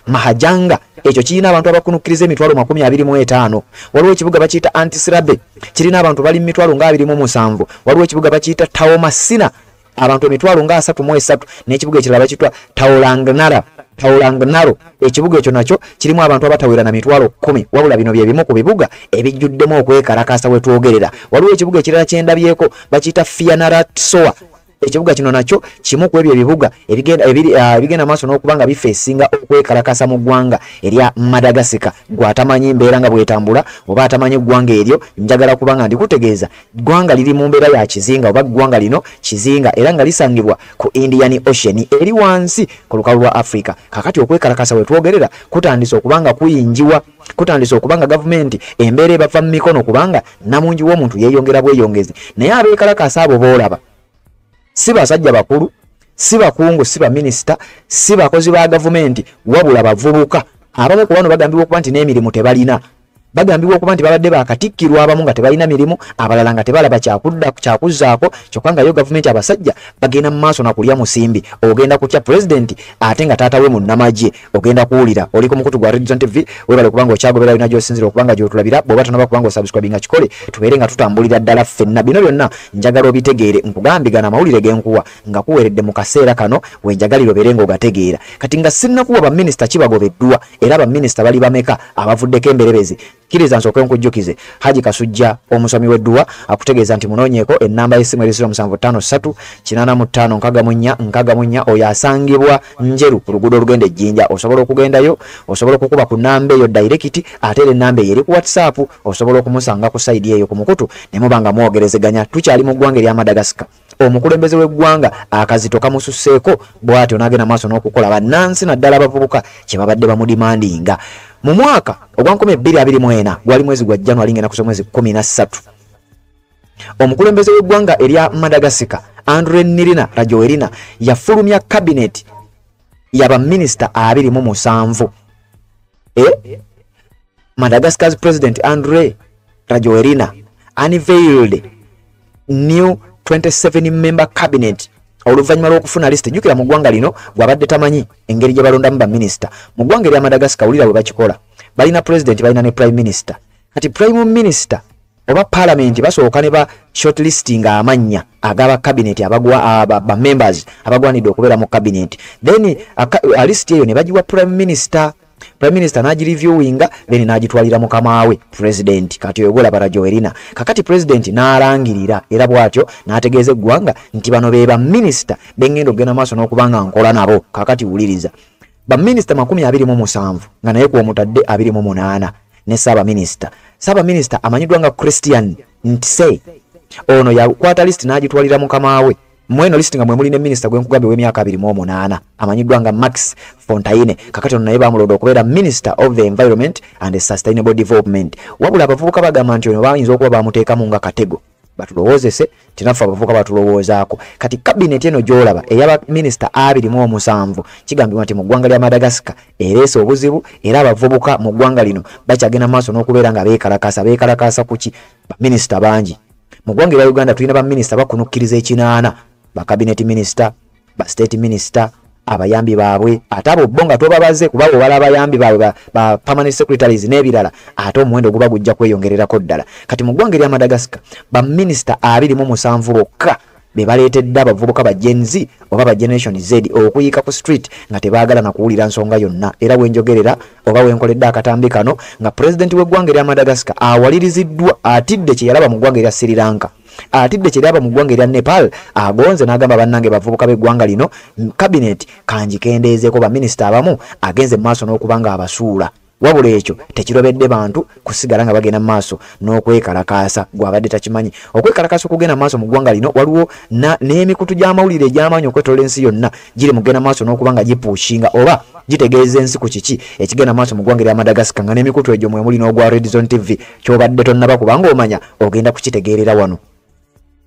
Mahajanga, ekyo kirina abantu abakunukkiriza emitwalo 25. Waliwo ekibuga bakiyita Antsirabe, kirina abantu bali mu mitwalo nga 27. Waliwo ekibuga bakiyita Taomasina, abantu emitwalo nga 33, n'ekibuga ekirala bakiyita Taolangnaro, ekibuga ekyo nakyo kirimu abantu abatawera na mitwalo 10. Wabula bino bye bimu ku bibuga ebijjuddemu okwekalakasa wetwogerera. Waliwo ekibuga ekirala kyendabyeko bakiyita Fianarantsoa, ekibuga kino nakyo kimu ku ebyo ebibuga ebigenda maaso n'okuba nga bifeesinga okwekalakasa mu ggwanga erya Madagascar. Gwe atamanyi mbeera nga bwetambula oba atamanyi eggwanga eryo, njagala kuba nga ndikutegeeza ggwanga liri mu mbeera ya kizinga, oba ggwanga lino kizinga era nga lisangibwa ku Indian Ocean eri wansi ku lukalu lwa Africa. Kakati okwekalakasa wetwogerera kutandise okuba nga kuyingiwa, kutandise okuba nga gavumenti embeera ebava mu mikono, kubanga namungi w'omuntu yeeyongera bweyongezi. Naye abeekalakasa abo boolaba si basajja bakulu, si bakungu, si baminisita, si bakozi ba gavumenti, wabula bavubuka. Abamu ku bano bagambibwa okuba nti n'emirimu tebalina, bagambibwa okuba nti babadde bakatikkirwa abamu nga tebalina mirimu, abalala nga tebalaba kyakudda kyakuzzaako, kyokka nga yo gavumenti abasajja bagenda mu maaso na kulya musimbi. Ogenda kutya pulezidenti ate nga taata we munnamagye? Ogenda kuwulira. Oli ku mukutu gwa Redzone TV, webale kubanga okyagobera yonna gy'osinzira okuba nga gy'otulabira. Bw'oba tonaba kubanga osubscribinga, kikole, tubeere nga tutambulira ddala ffenna. Bino byonna njagala obitegeere. Nkugambye gano amawulire genkuwa nga kuweeredde mu kaseera kano wenjagalira obeere ng'ogategeera. Kati nga sinnakuwa baminisita kibagobeddwa, era baminisita bali bameka abavuddeko emberebezi, kkiriza nsooke nkujjukize Haji Kasujja omusomi w'edduwa akutegeeza nti munoonyeeko ennamba y'essimu eri 0753 85 64 64. Oyo asangibwa Njeru ku luguudo olugenda Ejjinja. Osobola okugendayo, osobola okukuba ku nnamba eyo direct, ate era ennamba eyo eri ku WhatsApp, osobola okumusanga ku side eyo ku mukutu ne muba nga mwogerezeganya. Tukyali mu ggwanga erya Madagascar. Omukulembeze w'eggwanga akazito kamususseeko bw'atyo n'agenda maaso n'okukola bannansi naddala abavubuka kye babadde bamudimandinga. Mu mwaka ogwa 2024, gwali mwezi gwa January ng'ennaku z'omwezi 13, omukulembeze w'eggwanga erya Madagascar Andry Nirina Rajoelina yafulumya cabinet ya baminisita 27. Madagascar's President Andry Rajoelina unveiled new 27 member cabinet oluvannyuma lw'okufuna list. Jjukira mu ggwanga lino bw'abadde tamanyi engeri gye balondamu baminisita mu ggwanga erya Madagascar, wulira bwe bakikola. Balina president, balina ne prime minister. Kati prime minister oba parliament basooka ne ba shortlisting amannya agaba cabinet, abagwa ba members abagwanidde okubeera mu cabinet, then list eyo ne bagiwa prime minister, prime minister n'agireviewinga, then n'agitwalira mukama we president. Kati oyo gwolaba Rajoelina. Kakati president n'alangirira era bw'atyo n'ategeeza eggwanga nti bano be baminisita bengenda okugenda maaso n'okuba nga nkola nabo. Kakati wuliriza, baminisita 27 nga naye kwomutadde 28 ne ssaabaminisita. Ssaabaminisita amanyiddwa nga Christian Ntsay ono yakwata list n'agitwalira mukama we. Mweno list nga mwe muli ne minister gwe nkugambye w'emyaka 28 amanyiddwa nga Max Fontaine. Kakati ono naye bamulonda okubeera Minister of the Environment and Sustainable Development. Wabula abavubuka bagamba nti ono bayinza okuba bamuteekamu nga katego, batulowoozese tinaffe abavubuka batulowoozaako. Kati cabinet eno gy'olaba ey'aba minisita 27 kigambibwa nti mu ggwanga lya Madagascar ereese obuzibu, era abavubuka mu ggwanga lino bakyagenda maaso n'okubeera nga beekalakaasa. Beekalakaasa ku ki? Baminisita bangi mu ggwanga erya Uganda. Tulina baminisita bakunukkiriza 8, ba cabinet minister, ba state minister, abayambi baabwe, ate abo bo nga tobabaze kuba bw'obala abayambi baabwe ba permanent secretaries n'ebirala, ate omuwendo guba gujja kweyongererako ddala. Kati mu ggwanga erya Madagascar baminisita 27 bokka be baleetedde abavubuka ba Gen Z oba ba Generation Z okuyiika ku street nga tebaagala na kuwulira nsonga yonna. Era wenjogerera oba wenkoledde akatambi kano nga pulezidenti w'eggwanga erya Madagascar awaliriziddwa, atidde kye yalaba mu ggwanga erya Sri Lanka, atidde kye yalaba mu ggwanga erya Nepal, agonze n'agamba bannange bavubuka b'eggwanga lino cabinet kangikendeezeeko baminisita abamu, agenze mu maaso n'okuba nga abasuula. Wabula ekyo tekirobedde bantu kusigala nga bagenda mu maaso n'okwekalakaasa. Gwabadde takimanyi okwekalakaasa okugenda mu maaso mu ggwanga lino, waliwo n'emikutu gy'amawulire egy'amaanyi okwetoola ensi yonna giri mugenda maaso n'okuba nga gipuushinga oba gitegeeza ensi ku kiki ekigenda maaso mu ggwanga erya Madagascar, nga n'emikutu egyo mwe muli n'ogwa Red Zone TV ky'obadde tonnaba kubanga omanya ogenda kukitegeerera wano.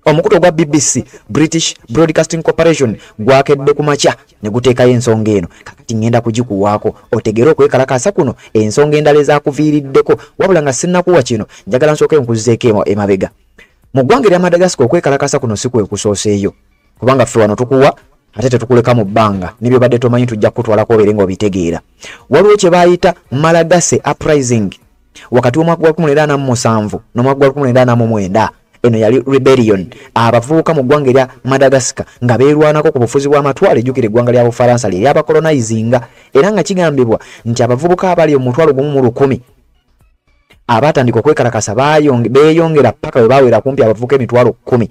Omukutu ogwa BBC, British Broadcasting Corporation, gwakedde ku makya ne guteekayo ensonga eno. Kakati ngenda kugikuwaako otegeere okwekalakaasa kuno ensonga endala ezaakuviiriddeko. Wabula nga sinnakuwa kino, njagala nsooke nkuzzeeko emabega. Mu ggwanga erya Madagascar okwekalakaasa kuno si kwe kusooseeyo, kubanga ffe wano tukuwa ate tetukuleka mu bbanga, ne byobadde tomanyi tujja kukutwalako obeere ng'obitegeera. Waliwo kye baayita Malagasy Uprising wakati w'omwaka gwa 1947 n'omwaka gwa 1949. Eno yali rebellion, abavubuka mu ggwanga erya Madagascar nga beerwanako ku bufuzi bw'amatwale. Ejjukira eggwanga lya Bufalansa lye lyabakolonizinga, era nga kigambibwa nti abavubuka abali 1,000 abaatandika okwekalakasa beeyongera paka we baawera kumpi abavubuka 10,000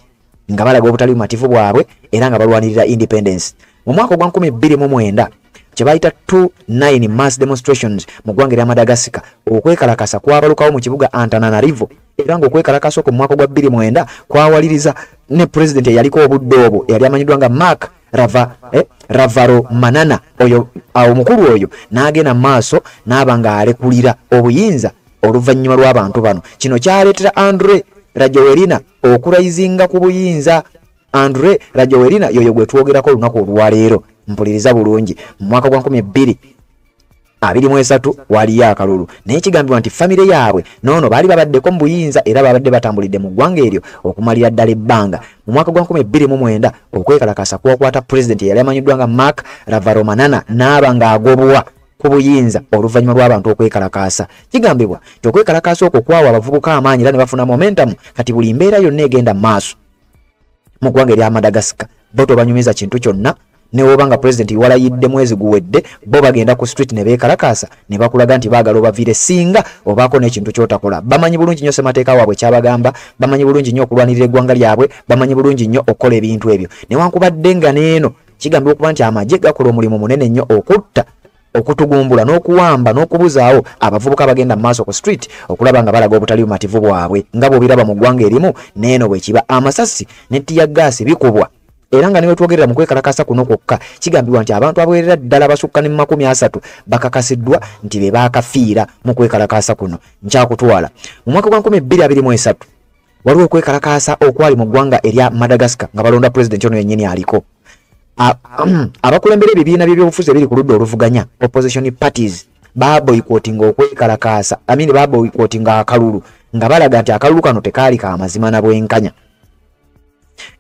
nga balaga obutali bumativu bwabwe era nga balwanirira independence. Mu mwaka ogwa 2009 kye bayita 29 mass demonstrations mu ggwanga erya Madagascar, okwekalakasa kwabalukawo mu kibuga Antananarivo, era ng'okwekalakasa okwo mu mwaka gwa 2009 kwawaliriza ne pulezidenti eyaliko obudde obwo eyali amanyiddwa nga Marc Ravalomanana, oyo omukulu oyo n'agenda mu maaso n'aba ng'alekulira obuyinza oluvannyuma lw'abantu bano. Kino kyaleetera Andre Rajoelina okurayizinga ku buyinza. Andre Rajoelina yoyo gwe twogerako olunaku olwaleero. Mpuliriza bulungi, mu mwaka gwa 2023 waliyo akalulu, naye kigambibwa nti famire yaabwe noono baali babaddeko mu buyinza era babadde batambulidde mu ggwanga eryo okumalira ddala ebbanga. Mu mwaka gwa 2009 okwekalakasa kwakwata pulezidenti eyali amanyiddwa nga Marc Ravalomanana n'aba ng'agobwa ku buyinza oluvannyuma lw'abantu okwekalakaasa. Kigambibwa nti okwekalakaasa okwo kwawa abavubuka amaanyi era ne bafuna momentum. Kati buli mbeera yonna egenda mu maaso mu ggwanga erya Madagascar bo tobanyumiza kintu kyonna, ne woba nga pulezidenti walayidde mwezi guwedde, bo bagenda ku street ne beekalakaasa ne bakulaga nti baagala obaviire singa obaako n'ekintu ky'otakola. Bamanyi bulungi nnyo ssemateeka waabwe kyabagamba, bamanyi bulungi nnyo okulwanirira eggwanga lyabwe, bamanyi bulungi nnyo okukola ebintu ebyo. Newankubadde nga n'eno kigambibwa okuba nti amagye gakola omulimu munene nnyo okutta, okutugumbula n'okuwamba n'okubuzaawo abavubuka abagenda mu maaso ku street okulaba nga balaga obutali bumativu bwabwe. Nga bw'obiraba mu ggwanga erimu n'eno bwe kiba, amasasi ne ttiyaggaasi bikubwa. Era nga ne wetwogerera mu kwekalakasa kuno kwokka kigambibwa nti abantu abawerera ddala basukka ne 30 bakakasiddwa nti be baakafiira mu kwekalakasa kuno. Nkyakutwala mu mwaka gwa 2023 waliwo okwekalakasa okwali mu ggwanga erya Madagascar nga balonda pulezidenti ono yennyini aliko. Abakulembera ebibiina by'ebyobufuzi ebiri ku ludda oluvuganya, opposition parties, baboycottinga okwekalakaasa, amini baboycottinga akalulu nga balaga nti akalulu kano tekaali ka mazima na bwenkanya.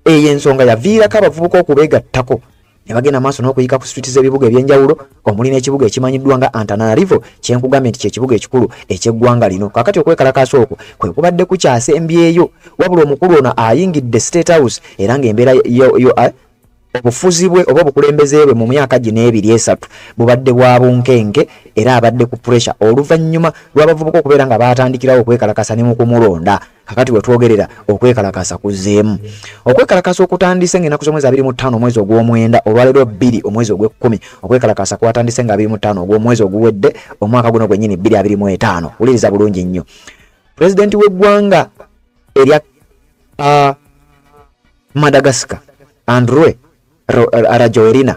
Eyo ensonga yaviirako abavubuka okubeegattako ne bagenda maaso n'okuyika ku street z'ebibuga ebyenjawulo omuli n'ekibuga ekimanyiddwa nga Antananarivo kyenkugambye nti kyekibuga ekikulu eky'eggwanga lino. Kakati okwekalakaasa okwo kwe kubadde kukyasembyeyo, wabula omukulu ono ayingidde State House era ng'embeera obufuzi bwe oba obukulembeze bwe mu myaka gino 2-3 bubadde bwa bunkenke, era abadde ku pressure oluvannyuma lw'abavubuka okubeera nga baatandikirawo okwekalakasa ne mu kumulonda. Kakati we twogerera okwekalakasa kuzzeemu. Okwekalakasa okutandise ng'ennaku z'omwezi 25 omwezi ogw'omwenda, olwaleero 2 omwezi ogw'ekkumi. Okwekalakasa kwatandise nga 25 ogw'omwezi oguwedde omwaka guno gwennyini 2025. Wuliriza bulungi nnyo. Pulezidenti w'eggwanga erya Madagascar Andry Rajoelina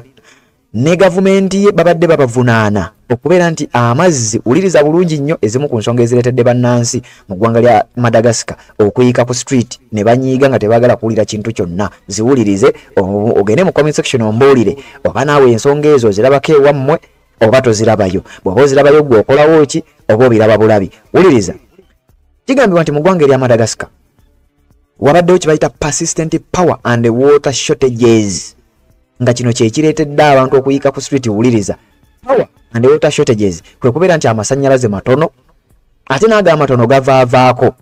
ne gavumenti ye babadde babavunaana okubeera nti amazzi, wuliriza bulungi nnyo, ezimu ku nsonga ezireetedde bannansi mu ggwanga lya Madagascar okuyika ku street ne banyiiga nga tebaagala kuwulira kintu kyonna. Ziwulirize, ogende mu comment section ombuulire oba naawe ensonga ezo ozirabako ewammwe oba tozirabayo. Bw'oba ozirabayo gwe okolawo ki oba obiraba bulabi? Wuliriza, kigambibwa nti mu ggwanga erya Madagascar wabaddewo kye bayita persistent power and water shortages, nga kino kyekireetedde abantu okuyika ku street. Wuliriza, power and water shortages kwe kubeera nti amasannyalaze matono ate n'ago amatono gavaavaako.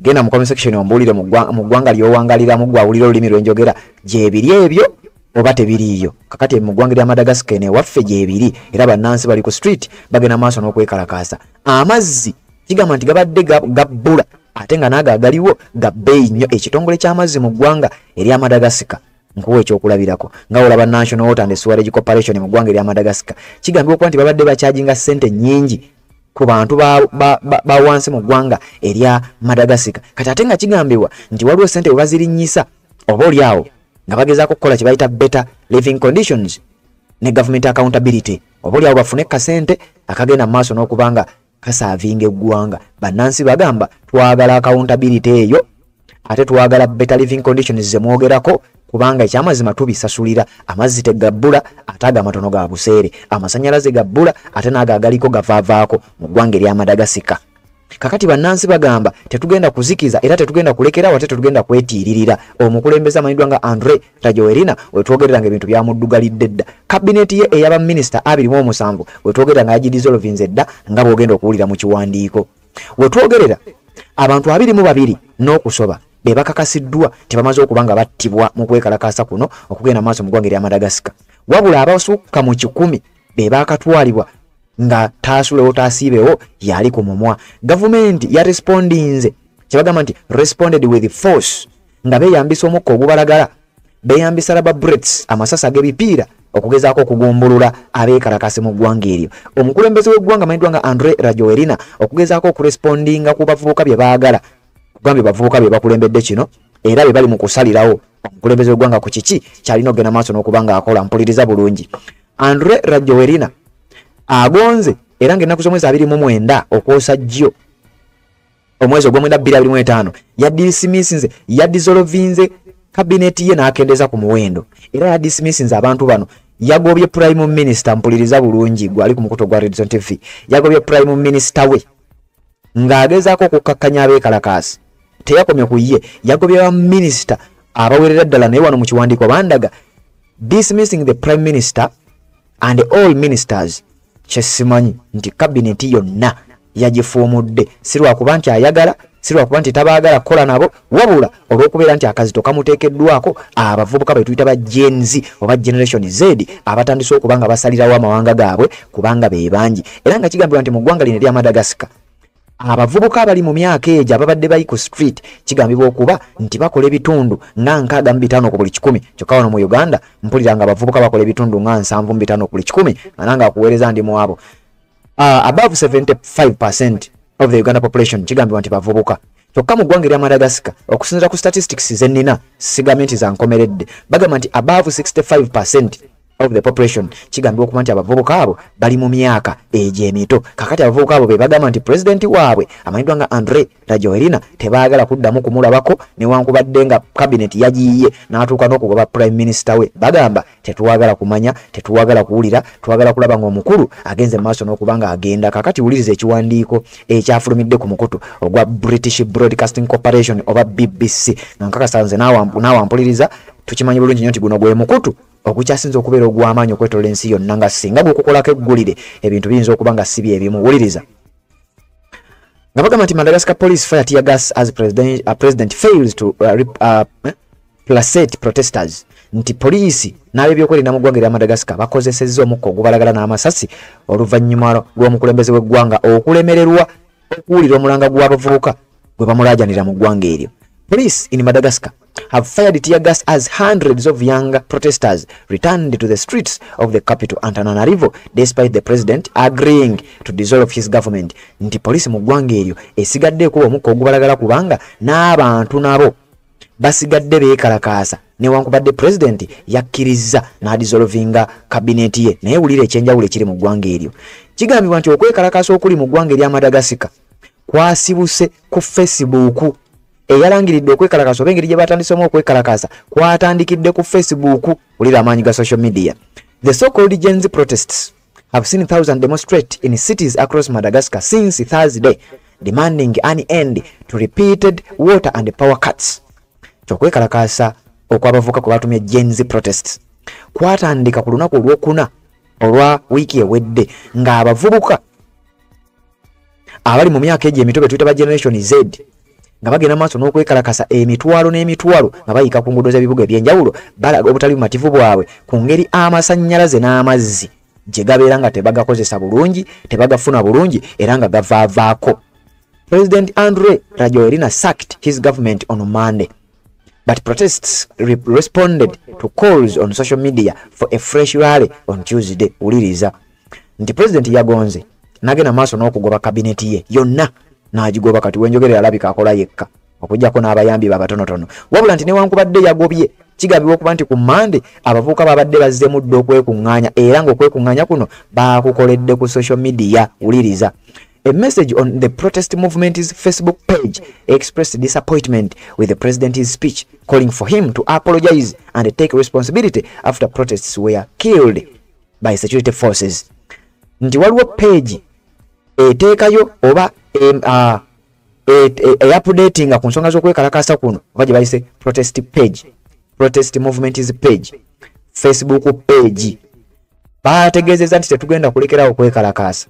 Genda mu comment section ombuulire mu ggwanga ly'owangaliramu, gwawulira olulimi lwenjogera, gyebiri ebyo oba tebiriiyo. Kakati mu ggwanga lya Madagascar eno ewaffe gyebiri, era bannansi bali ku street bagenda maaso n'okwekalakaasa. Amazzi kigamba nti gabadde gabbula ate nga n'ago agaliwo ga bbeeyi nnyo. Ekitongole ky'amazzi mu ggwanga erya Madagascar, nkuwa ekyokulabirako nga olaba National Water and Sewerage Corporation mu ggwanga erya Madagascar, kigambibwa okuba nti babadde bakyajinga ssente nnyingi ku bantu ba wansi mu ggwanga erya Madagascar. Kati ate nga kigambibwa nti waliwo ssente bwe bazirinnyisa oba oli awo nga bagezaako okukola kye bayita better living conditions ne government accountability, oba oli awo bafune kasente akagenda mu maaso n'okuba nga kasaavinga eggwanga. Bannansi bagamba twagala accountability eyo ate twagala better living conditions ze mwogerako, kubanga ekyamazima tubisasulira. Amazzi tegabbula ate ago amatono ga buseere, amasannyalaze gabbula ate n'ago agaliko gavaavaako mu ggwanga erya Madagascar. Kakati bannansi bagamba tetugenda kuzikiza era tetugenda kulekerawo ate tetugenda kwetiiririra. Omukulembeze amanyiddwa nga Andry Rajoelina wetwogerera nga ebintu byamuddugalidde dda. Kabineti ye ey'abaminisita 27 wetwogerera nga yagidissolvinze dda nga bw'ogenda okuwulira mu kiwandiiko. Wetwogerera abantu 22 n'okusoba be bakakasiddwa tebamaze okuba nga battibwa mu kwekalakaasa kuno okugenda maaso mu ggwanga erya Madagascar. Wabula abasukka mu 100 be bakatwalibwa nga taasulewo taasiibewo yali ku mumwa. Gavumenti ya respondinze, kyebagamba nti responded with force, nga beeyambisa omukka ogubalagala, beeyambisa rubber bullets, amasasi ag'ebipiira okugezaako okugumbulula abeekalakasi mu ggwanga eryo. Omukulembeze w'eggwanga amanyiddwa nga Andry Rajoelina okugezaako okurespondinga ku bavubuka bye baagala, kugambye bavubuka bye bakulembedde kino era be bali mu kusalirawo omukulembeze w'eggwanga ku kiki kyalina okugenda maaso n'okuba ng'akola. Mpuliriza bulungi, Andry Rajoelina agonze era ng'ennaku z'omwezi 29 okwosa jjo omwezi ogwomwenda 2025 yadismissinze, yadissolvinze kabineti ye n'akendeeza ku muwendo, era yadismissinze abantu bano. Yagobye prime minister, mpuliriza bulungi gwali ku mukutu gwa Redson TV, yagobye prime minister we ng'agezaako okukkakkanya abeekalakaasi. Teyakomye ku ye, yagobye ba minisita abawerera ddala, naye wano mu kiwandiiko bandaga dismissing the prime minister and all ministers. Kyesimanyi nti kabineti yonna yagifuumudde, si lwakuba nti ayagala, si lwakuba nti tabaagala kukola nabo, wabula olw'okubeera nti akazito kamuteekeddwako abavubuka be tuyita ba Gen Z oba Generation Z abatandise okuba nga basalirawo amawanga gaabwe kubanga be bangi. Era nga kigambibwa nti mu ggwanga lino erya Madagascar abavubuka abali mu myaka egyo ababadde bali ku street kigambibwa okuba nti bakola ebitundu nga 65 ku buli 100. Kyokka wano mu Uganda mpulira nga abavubuka bakola ebitundu nga 75 ku buli 100, nga nange akuweereza ndi mu abo. Above 75% of the Uganda population kigambibwa nti bavubuka. Kyokka mu ggwanga erya Madagascar okusinziira ku statistics ze nnina, sigambye nti zankomeredde, bagamba nti above 65% of the population kigambibwa okuba nti abavubuka abo bali mu myaka egyo emito. Kakati abavubuka abo be bagamba nti pulezidenti waabwe amanyiddwa nga Andry Rajoelina tebaagala kuddamu kumulabako newankubadde nga kabineti yagiyiye n'atuuka n'okugoba prime minister we. Bagamba tetwagala kumanya, tetwagala kuwulira, twagala kulaba ng'omukulu agenze mu maaso n'okuba nga agenda. Kakati wuliriza ekiwandiiko ekyafulumidde ku mukutu ogwa British Broadcasting Corporation oba BBC, nga nkakasa nze naawampuliriza tukimanyi bulungi nnyo nti guno gwe mukutu ogukyasinze okubeera ogw'amaanyi okwetoola ensi yonna, nga singa gukukolako eggulire ebintu biyinza okuba nga si byebimu. Wuliriza nga bagamba nti Madagascar police fire tear gas as president fails to placate protesters, nti poliisi n'ab'ebyokwerinda mu ggwanga erya Madagascar bakozesezza omukka ogubalagala n'amasasi oluvannyuma lw'omukulembeze w'eggwanga okulemererwa okuwulira omulanga gw'abavubuka gwe bamulaajanira mu ggwanga eryo. Police in Madagascar have fired tear gas as hundreds of young protesters returned to the streets of the capital Antananarivo despite the president agreeing to dissolve his government. Nti poliisi mu ggwanga eryo esigadde ekuba omukka ogubalagala kubanga n'abantu nabo Basigadde beekalakaasa newankubadde pulezidenti yakkiriza n'adissolvinga kabineti ye. Naye wulira ekyenjawulo ekiri mu ggwanga eryo. Kigambibwa nti okwekalakaasa okuli mu ggwanga erya Madagascar kwasibuse ku Facebook. Eyalangiridde okwekalakaasa oba engeri gye batandisemu okwekalakaasa kwatandikidde ku Facebook. Wulira amaanyi ga social media. The so-called Gen Z protests have seen thousands demonstrate in cities across Madagascar since Thursday, demanding an end to repeated water and power cuts. Okwekalakaasa okwabavuka kwe batumye Gen Z protests kwatandika ku lunaku olwokuna olwa wiiki ewedde, ng'abavubuka abali mu myaka egyo emito be tuyita ba Generation Z nga bagenda maaso n'okwekalakasa emitwalo n'emitwalo nga bayika ku nguudo z'ebibuga ebyenjawulo, balaga obutali bumativu bwabwe ku ngeri amasannyalaze n'amazzi gye gabeera nga tebagakozesa bulungi, tebagafuna bulungi era nga gavaavaako. President Andre Rajoelina sacked his government on Monday, but protests responded to calls on social media for a fresh rally on Tuesday. Wuliriza nti president yagonze n'agenda maaso n'okugoba kabineti ye yonna n'agigoba. Kati wenjogerera alabika akola yekka okuggyako n'abayambi be abatonotono. Wabula nti newankubadde yagobye, kigambibwa okuba nti ku Mmande abavubuka babadde bazzeemu dda okwekuŋŋaanya, era ng'okwekuŋŋaanya kuno baakukoledde ku social media. Wuliriza. A message on the protest movement's Facebook page expressed disappointment with the president's speech, calling for him to apologize and take responsibility after protests were killed by security forces. Nti waliwo page eteekayo oba eupdatinga ku nsonga z'okwekalakaasa kuno, oba gye bayise protest page, protest movement's page, Facebook page. Bategeezezza nti tetugenda kulekerawo okwekalakaasa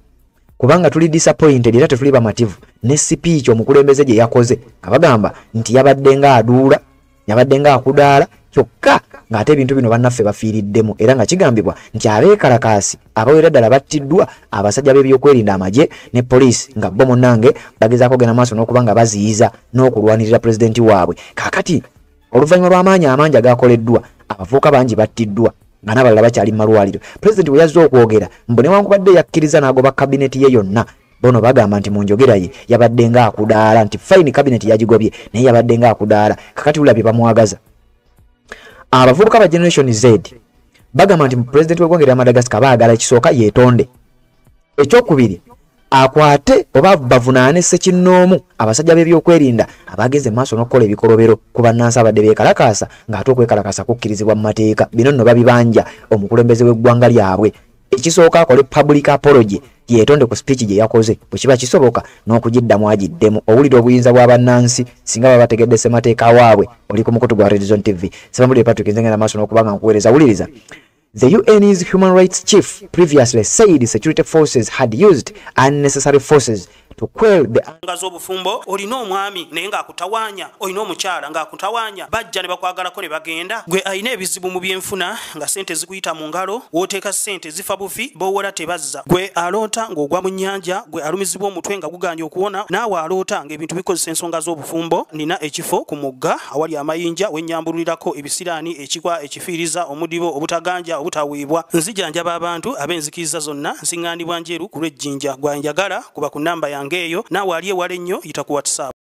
kubanga tuli disappointed era tetuli bamativu ne speech omukulembeze gye yakoze, nga bagamba nti yabadde ng'aduula, yabadde ng'akudaala, kyokka ng'ate ebintu bino bannaffe bafiiriddemu. Era nga kigambibwa nti abeekalakaasi abawera ddala battiddwa abasajja b'ebyokwerinda, amagye ne poliisi, nga bo munnange bagezaako genda maaso n'okuba nga baziyiza n'okulwanirira pulezidenti waabwe. Kaakati oluvannyuma lw'amaanyi amangi agakoleddwa, abavubuka bangi battiddwa nga n'abalala bakyali mu malwaliro. Pulezidenti bwe yazze okwogera, mbu newankubadde yakkiriza n'agoba kabineti ye yonna, bono bagamba nti mu njogera ye yabadde ng'akudaala, nti fine, kabineti yagigobye naye yabadde ng'akudaala. Kakati wulira bye bamwagaza. Abavubuka ba Generation Z bagamba nti pulezidenti w'eggwanga erya Madagascar baagala ekisooka yeetonde, ekyokubiri akwate oba bavunaane ssekinnoomu abasajja b'ebyokwerinda abagenze maaso n'okukola ebikolobero ku bannansi abadde beekalakaasa, ng'ate okwekalakaasa kukkirizibwa mu mateeka. Bino nno babibanja omukulembeze w'eggwanga lyabwe. Ekisooka akole public apology, yeetonde ku speech gye yakoze, bwe kiba kisoboka n'okugiddamu agiddemu. Owulira obuyinza bwa bannansi singa baba bategedde ssemateeka waabwe. Oli ku mukutu gwa Redzone TV, Sebamulire Patrick, nze ngenda maaso n'okuba nga nkuweereza. Wuliriza. The UN's human rights chief previously said security forces had used unnecessary forces to quell the Nga z'obufumbo, olina omwami naye ng'akutawaanya, olina omukyala ng'akutawaanya, bajja ne bakwagalako ne bagenda. Gwe alina ebizibu mu byenfuna nga sente zikuyita mu ngalo, w'oteeka sente zifa bufi, b'owola tebazza. Gwe aloota ng'ogwa mu nnyanja, gwe alumizibwa omutwe nga guganye okuwona, naawe aloota ng'ebintu bikozesa ensonga z'obufumbo, nina ekifo ku mugga awali amayinja wennyambululirako ebisiraani, ekikwa, ekifiiriza, omudibo, obutaganja, obutaweebwa. Nzijanjaba abantu ab'enzikiriza zonna, nsiŋŋaanibwa Njeru ku lw'Ejjinja. Gwanjagala kuba ku nnamba yange eyo, naawe ali ewala ennyo yita ku WhatsApp.